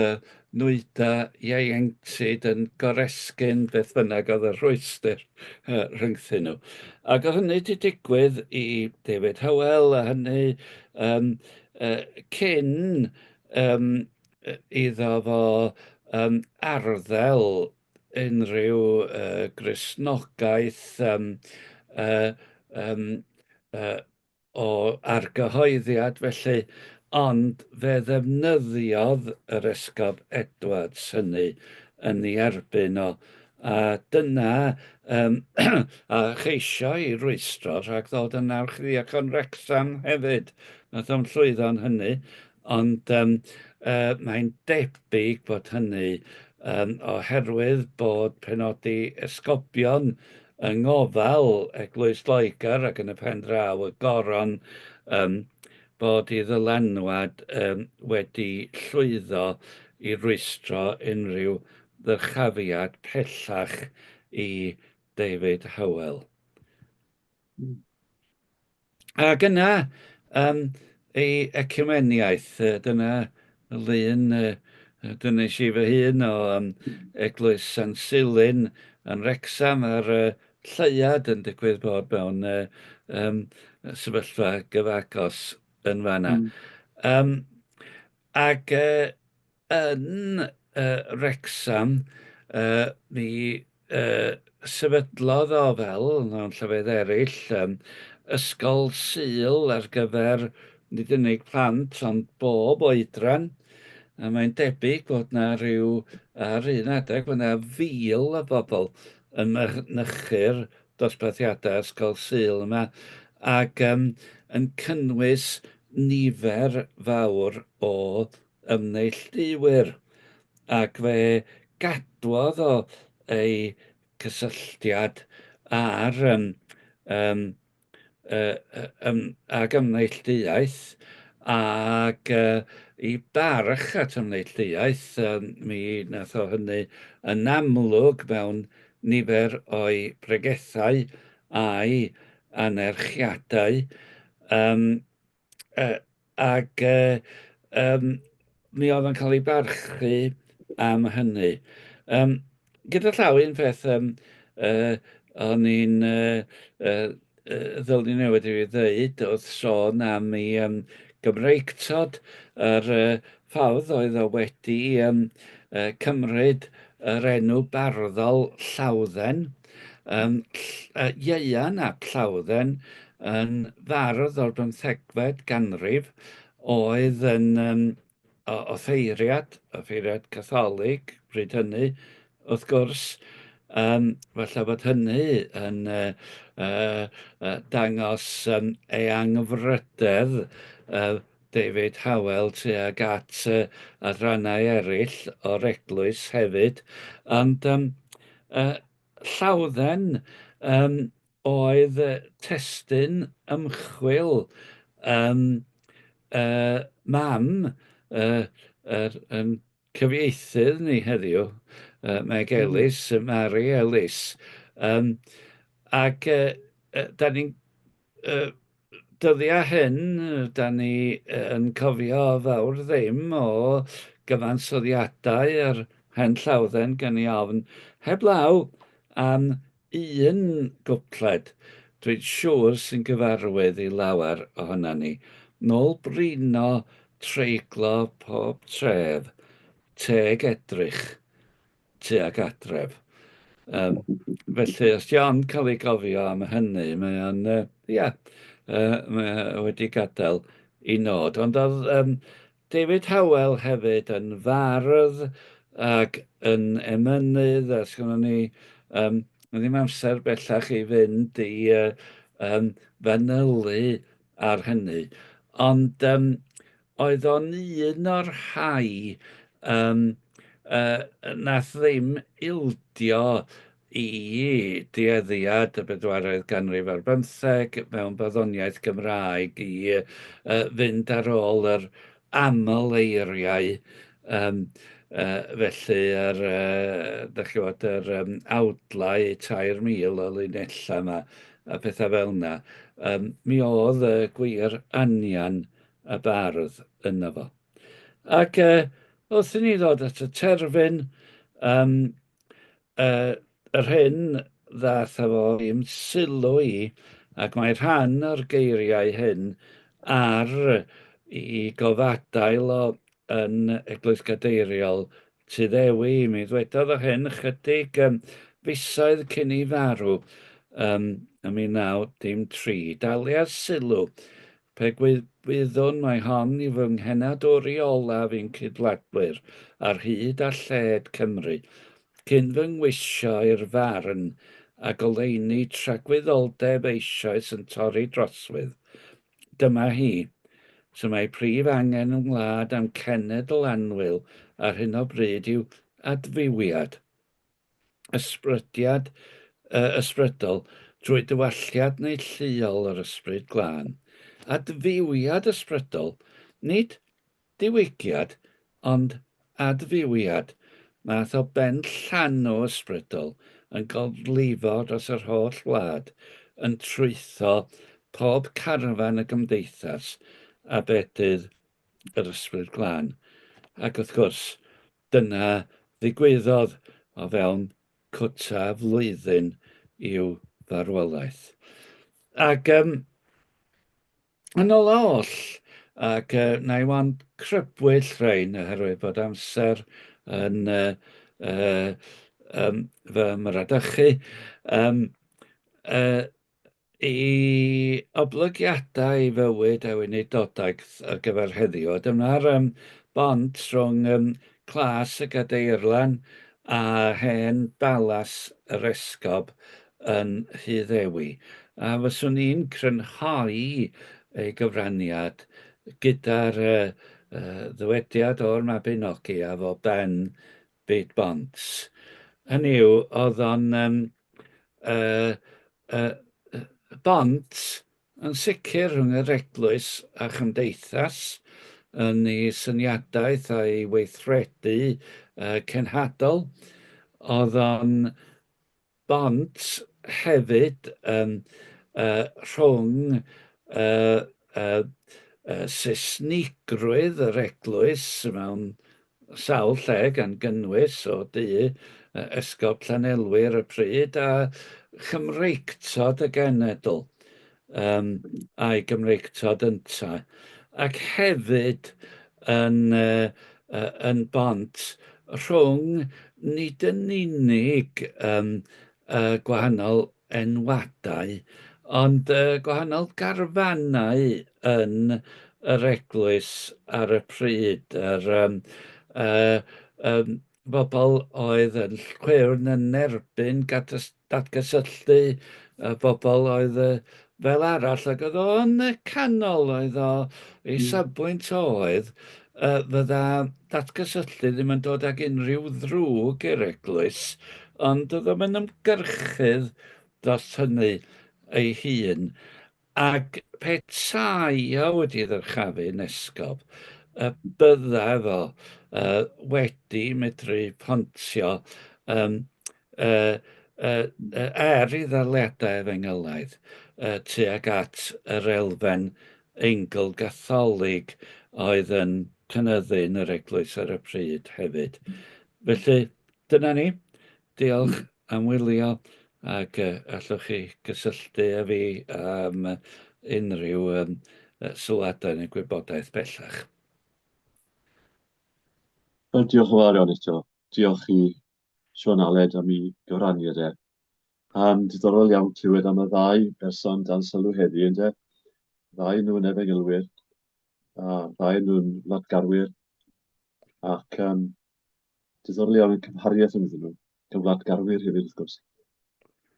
nwyda ieuenctid yn goresgyn beth bynnag oedd y rhwystr rhyngthyn nhw. Ac oedd hynny wedi digwydd i David Howell, a hynny cyn iddo fo arddel unrhyw Gristnogaeth o argyhoeddiad felly, ond fe ddefnyddiodd yr Esgob Edwards hynny yn ei erbyn o, a dyna a cheisio i rwystro rhag ddod yn Archddiacon Wrecsam hefyd. Nath o'm llwyddo yn hynny, Ond mae'n debyg bod hynny oherwydd bod penodi esgobion yng ngofal Eglwys Loegr ac yn y pen draw y Goron, bod ei ddylanwad wedi llwyddo i rwystro unrhyw ddyrchafiad pellach i David Howell. Ac yna, ei ecwmeniaeth, dyna lun dynais i fy hun o Eglwys San Silyn yn Wrecsam a'r lleuad yn digwydd bod mewn sefyllfa gyfagos yn fanna. Ac yn Wrecsam, mi sefydlodd o, fel mewn llefydd eraill, ysgol Sul ar gyfer nid unig plant ond bob oedran. A mae'n debyg bod 'na rhyw, ar un adeg, bod 'na 1,000 o bobl yn mynychu'r dosbarthiadau ysgol Sul yma, ac yn cynnwys nifer fawr o ymneilltuwyr, ac fe gadwodd o ei cysylltiad â'r um, um, uh, um, ag ymneilltuaeth, ac i barch at ymneilltuaeth, mi nath o hynny yn amlwg mewn nifer o'i bregethau a'i anerchiadau. Ac mi oedd o'n cael ei barchu am hynny. Gyda llaw, un peth o'n i'n ddylwn i newid i ddweud wrth sôn am ei Gymreictod, yr ffordd oedd o wedi cymryd yr enw barddol Llawdden. Um, Ieuan ap Llawdden yn fardd o'r bymthegfed ganrif oedd yn um, offeiriad, offeiriad Catholig bryd hynny, wrth gwrs. Um, falle bod hynny yn uh, uh, uh, dangos um, ei angfrydedd uh, David Howell tuag at uh, adrannau eraill o'r eglwys hefyd. Ond um, uh, Llawdden um, oedd testun ymchwil um, uh, mam uh, er, yn cyfieithydd ni heddiw, uh, Meg Ellis, Mary Ellis. Um, ac uh, uh, da ni'n uh, dyddiau hyn, da ni yn cofio fawr ddim o gyfansoddiadau yr hen Llawdden gen i ofn, heblaw am un gwpled dwi'n siŵr sy'n gyfarwydd i lawer ohonan ni. Nôl brino treiglo pob tref, teg edrych tuag adref. Um, felly, os di o'n cael ei gofio am hynny, mae o'n, uh, ia, uh, mae o wedi gadael i nod. Ond oedd um, David Howell hefyd yn fardd ac yn emynydd, a sgynnon ni um, ddim amser bellach i fynd i uh, um, fanylu ar hynny. Ond um, oedd o'n un o'r rhai um, uh, nath ddim ildio i dueddiad y bedwaredd ganrif ar bymtheg mewn barddoniaeth Gymraeg i uh, fynd ar ôl yr aml eiriau, um, uh, felly yr, uh, dach chi bod, yr um, awdlau 3,000 o linellau yma a pethau fel yna. Um, mi oedd y gwir anian y bardd yno fo. Ac uh, wrth i ni ddod at y terfyn, um, Uh, yr hyn ddath â fo i'm sylw i, ac mae rhan o'r geiriau hyn ar i gofadail o yn Eglwys Gadeiriol Tyddewi. Mi ddwedodd o hyn chydig um, fisoedd cyn i farw um, ym 1913. Daliad sylw Pe gwyddwn mai hon yw fy nghenadwri olaf i'n cydwladwyr ar hyd a lled Cymru, cyn fy ngwisio i'r farn a goleuni tragwyddoldeb eisoes yn torri droswydd, dyma hi, so mae prif angen y wlad am cenedl annwyl ar hyn o bryd yw adfywiad. ysbrydiad uh, ysbrydol drwy dywalliad neilltuol yr Ysbryd Glân. Adfywiad ysbrydol, nid diwygiad, ond adfywiad, math o ben llanw ysbrydol yn gorlifo dros yr holl wlad, yn trwytho pob carfan y gymdeithas a bedydd yr Ysbryd Glân. Ac wrth gwrs, dyna ddigwyddodd o fewn cwta flwyddyn i'w farwolaeth. Ac um, yn ola oll, ac uh, na i wan crybwyll rhain oherwydd bod amser yn uh, uh, um, fy mradychu, um, uh, I oblygiadau i fywyd a weinidogaeth ar gyfer heddiw. A dyma'r um, bont rhwng um, Clas y Gadeirlan a hen balas yr Esgob yn Rhyddewi. A fyswn i'n crynhoi ei gyfraniad gyda'r uh, uh, ddywediad o'r Mabinogi a fo ben byd bont. Hynny yw, oedd o'n um, uh, uh, bont yn sicr rhwng yr eglwys a chymdeithas yn ei syniadaeth a'i weithredu uh, cenhadol. Oedd o'n bont hefyd um, uh, rhwng uh, uh, uh, Saesnigrwydd yr eglwys mewn sawl lle gan gynnwys o du Esgob Llanelwy ar y pryd a Chymreictod y genedl um, a'i Gymreictod yntau ac hefyd yn, uh, yn bont rhwng nid yn unig um, gwahanol enwadau, ond gwahanol garfanau yn yr eglwys ar y pryd, yr um, uh, um, bobl oedd yn chwyrn yn erbyn datgysylltu, y bobl oedd fel arall, ac oedd o yn y canol, oedd o, ei safbwynt oedd, fydda datgysylltu ddim yn dod ag unrhyw ddrwg i'r eglwys, ond oedd o'm yn ymgyrchydd dros hynny ei hun. Ac petai o wedi ddyrchafu'n esgob, y bydda fo wedi medru pontio um, uh, uh, er i ddaliadau efengylaidd tuag at yr elfen Eingl-Gatholig oedd yn cynyddu yn yr eglwys ar y pryd hefyd. Felly, dyna ni. Diolch am wylio ac allwch chi gysylltu â fi am unrhyw sylwadau neu gwybodaeth bellach. Wel, diolch yn fawr iawn eto. Diolch i Siôn Aled am ei gyfraniad e. Um, diddorol iawn clywed am y ddau berson dan sylw heddi, ynde? Ddau nhw'n efengylwyr, a ddau nhw'n wladgarwyr, ac um, diddorol iawn y cymhariaeth ynddyn nhw, gan wladgarwyr hefyd, wrth gwrs.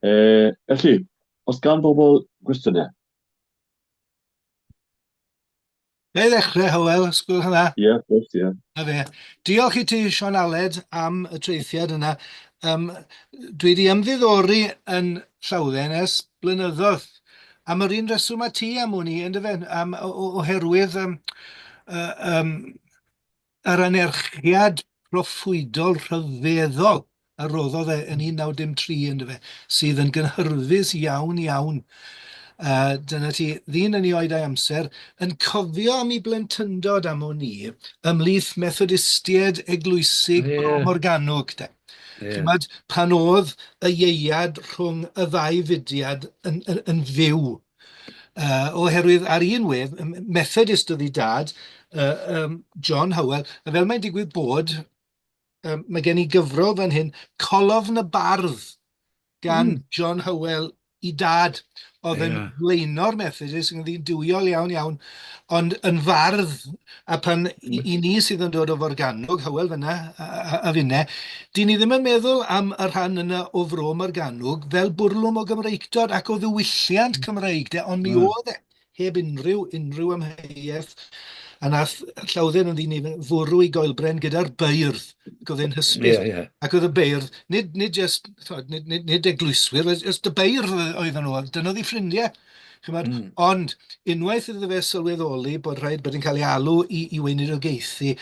E, felly, os gan bobl gwestiynau? Na i ddechrau, Hywel, os gwelwch yn dda. Ie, yeah, wrth gwrs, ie. Na fe. Diolch i ti, Siôn Aled, am y traethiad yna. Um, dwi wedi ymddiddori yn Llawdden ers blynyddoedd. Am yr un reswm â ti am wn i, yndyfe? Am, oherwydd um, uh, um, yr anerchiad proffwydol rhyfeddol a roddodd e yn 1903 yndyfe, sydd yn gynhyrfus iawn iawn. Uh, dyna ti, ddyn yn ei oed a'i amser, yn cofio am ei blentyndod am o'n i, ymhlith Methodistiaid eglwysig yeah. Bro Morgannwg, de. Yeah. Chymod, pan oedd y ieuad rhwng y ddau fudiad yn, yn, yn fyw. Uh, oherwydd ar un wedd, Methodist oedd ei dad, uh, um, John Howell, a fel mae'n digwydd bod, um, mae gen i gyfrol fan hyn, Colofn y Bardd, gan John Howell i dad, oedd yn yeah. blaenor Methodist, yn ddyn duwiol iawn iawn, ond yn fardd, a pan i, i ni sydd yn dod o Forgannwg, Hywel fyna a, a, a finne, dyn ni ddim yn meddwl am y rhan yna o Fro Morgannwg fel bwrlwm o Gymreictod ac o ddiwylliant Cymreig, de, ond mi oedd e heb unrhyw, unrhyw amheuaeth. A nath Llawddyn yn ddyn i fwrw i goelbren gyda'r beirdd, ac oedd e'n hysbys. Yeah, yeah. Ac oedd y beirdd, nid, nid just, nid, nid, nid eglwyswyr, just y beirdd oedden nhw, dyna oedd ei ffrindiau. Chymod? Ond unwaith iddo fe sylweddoli bod rhaid bod yn cael ei alw i, i weinidogaethu,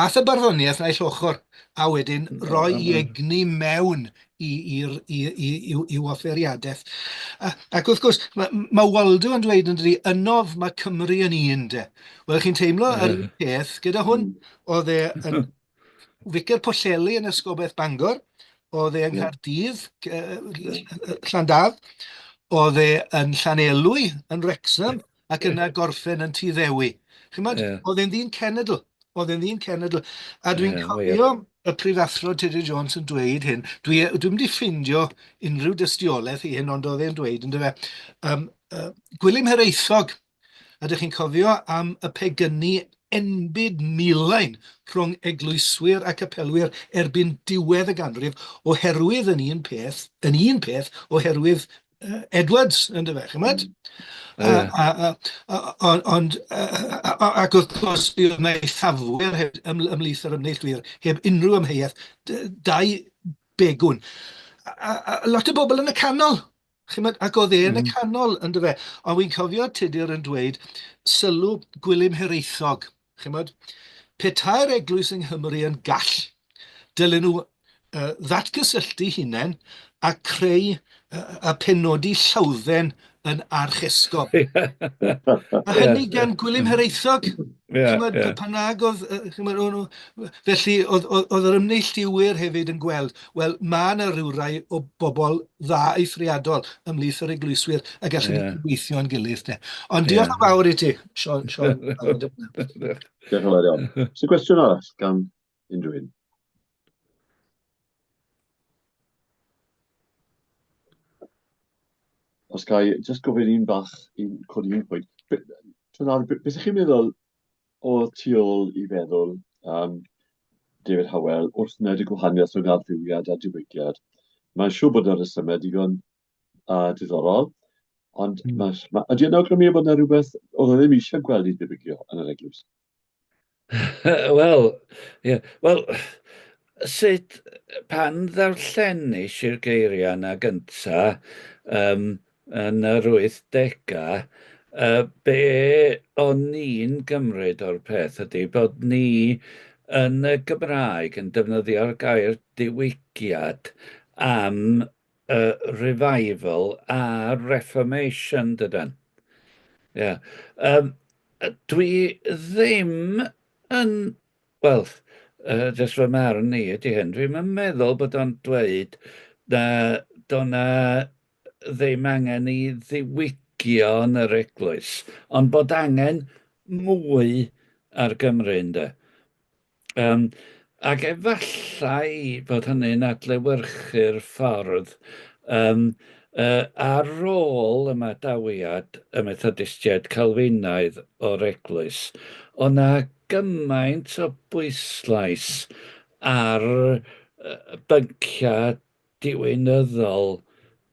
ath y barddoniaeth naill ochr, a wedyn roi i egni mewn i, i'r, i, i, i'w, i'w offeiriadaeth. A, ac wrth gwrs, mae, mae Waldo yn dweud yn dydi, ynof mae Cymru yn un, de. Wel, chi'n teimlo yr un peth gyda hwn. Oedd e yn Ficer Pwllheli yn Esgobaeth Bangor, oedd e yng Nghaerdydd, Llandaf, oedd e yn Llanelwy yn Wrexham, ac yna gorffen yn Tŷ Ddewi. Chimod, yeah. oedd e'n ddyn cenedl, oedd e'n ddyn cenedl. A dwi'n yeah, cofio y prifathro Tudur Jones yn dweud hyn, dwi, dwi'n mynd i ffindio unrhyw dystiolaeth i hyn, ond oedd e'n dweud, yn dyfe, um, Gwilym Hiraethog, a ydych chi'n cofio am y pegynnu enbyd milain rhwng eglwyswyr ac apelwyr erbyn diwedd y ganrif, oherwydd yn un peth, yn un peth, oherwydd Edwards, yn dyfe, chymod? Ond, ac wrth gwrs, mi oedd yna eithafwyr hefyd ymhlith yr ymneilltuwyr, heb unrhyw amheuaeth, dau begwn. A, a lot o bobl yn y canol, chymod, ac oedd e yn y canol, yn dyfe. Ond wy'n cofio Tudur yn dweud, sylw Gwilym Hiraethog, Chimod, petai'r eglwys yng Nghymru yn gall, dylen nhw uh, ddatgysylltu hunain a creu uh, a penodi Llawdden yn archesgob. A hynny gan Gwilym Hiraethog. Yeah, chimod, yeah. Pan nag oedd, chimod, o'n, felly oedd, oedd, oedd yr ymneilltuwyr hefyd yn gweld, wel, mae yna rhywrai o bobl dda eithriadol ymhlith yr eglwyswyr a gallwn yeah. ni weithio yn gilydd. De. Ond diolch yn yeah. fawr i ti, Sean. Sean diolch yn fawr iawn. Sy'n gwestiwn arall gan unrhyw un? Os ga i jyst gofyn un bach, un codi un pwynt. Be, beth ydych chi'n meddwl o tu ôl i feddwl um, David Howell wrth wneud y gwahaniaeth rhwng adfywiad a diwygiad? Mae'n siŵr bod yna resymau digon diddorol, ond mae, ma, ydy yn awgrymu bod yna rhywbeth oedd e ddim eisiau gweld i ddiwygio yn yr eglwys? Wel, ie. Wel, sut, pan ddarllenis i'r geiriau yna gynta, um, yn yr 80au, uh, be o'n i'n gymryd o'r peth ydy bod ni yn y Gymraeg yn defnyddio'r gair diwygiad am y revival a reformation, dydan? Ie. Yeah. Dwi ddim yn, wel, jyst fy marn i ydy hyn, dwi'm yn meddwl bod o'n dweud na do' 'na ddim angen i ddiwygio yn yr eglwys, ond bod angen mwy ar Gymru ynde. Yym, ac efallai bod hynny'n adlewyrchu'r ffordd yym yy ar ôl ymadawiad y Methodistiaid Calfinaidd o'r eglwys, o' 'na gymaint o bwyslais ar yy bynciau diwinyddol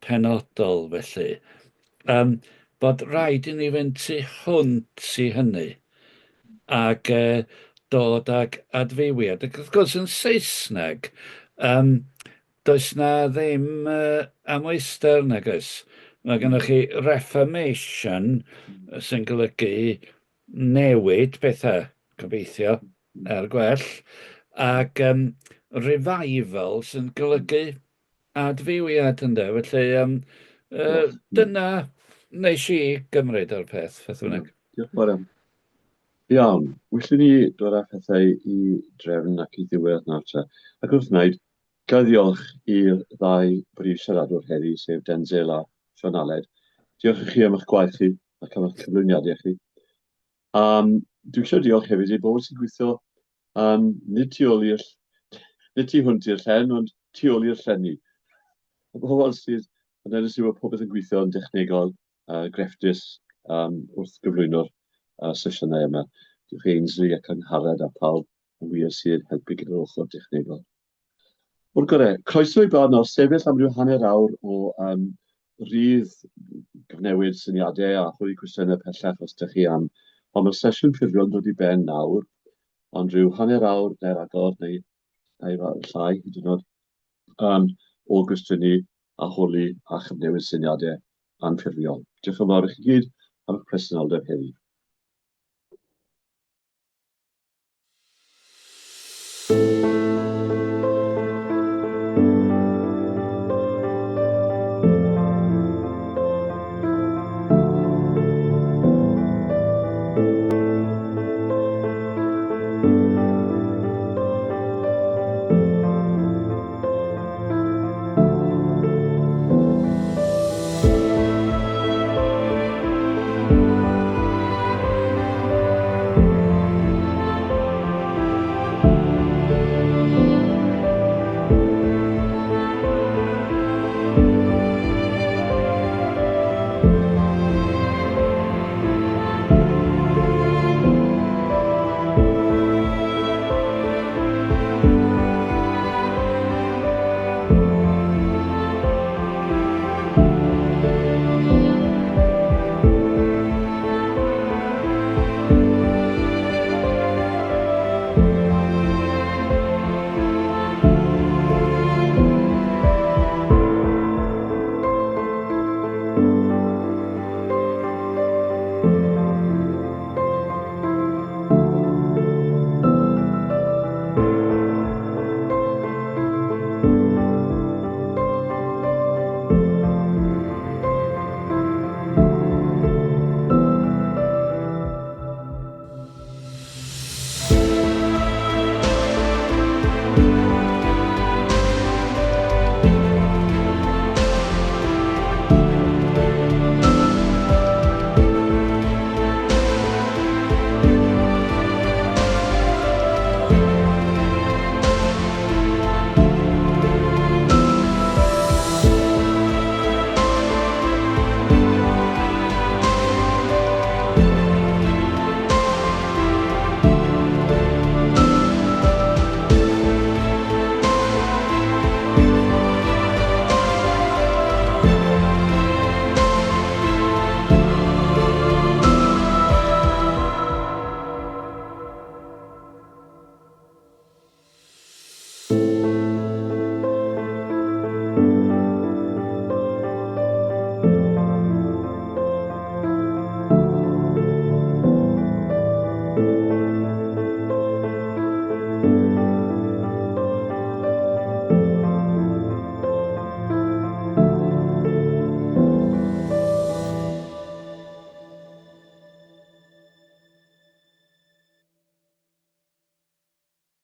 penodol felly, yym, bod rhaid i ni fynd tu hwnt i hynny ac yy dod ag adfywiad. Ac wrth gwrs yn Saesneg, yym, does 'na ddim yy amwyster nag oes? Mae gennych chi Reformation sy'n golygu newid pethau, gobeithio, er gwell, ac um, revival sy'n golygu adfywiad ynde, felly um, uh, dyna nes i gymryd o'r peth, fath bynnag. Diolch yn fawr iawn. Iawn, well i ni dod â phethau i drefn ac i ddiwedd nawr te. Ac wrth wneud, ga i ddiolch i'r ddau brif siaradwr heddi, sef Denzil a Siôn Aled. Diolch i chi am eich gwaith chi ac am eich cyflwyniadau chi. Um, dwi eisiau diolch hefyd i bobl sy'n gweithio um, nid tu ôl i'r nid tu hwnt i'r llen, ond tu ôl i'r llenni. Y bobl sydd yn edrych sydd bod popeth yn gweithio yn dechnegol, grefftus um, wrth gyflwyno'r sesiynau yma. Diolch i Ainsley ac Angharad a pawb yn wir sydd helpu gyda'r ochr dechnegol. O'r gorau, croeso i bawb nawr sefyll am ryw hanner awr o um, rydd gyfnewid syniadau a holi cwestiynau pellach os ydych chi am. Ond mae'r sesiwn ffurfiol yn dod i ben nawr, ond rhyw hanner awr neu'r agor neu, neu llai hyd yn oed um, o gwestiynu a holi a chyfnewid syniadau anffurfiol. Diolch yn fawr i chi gyd am eich presenoldeb heddi.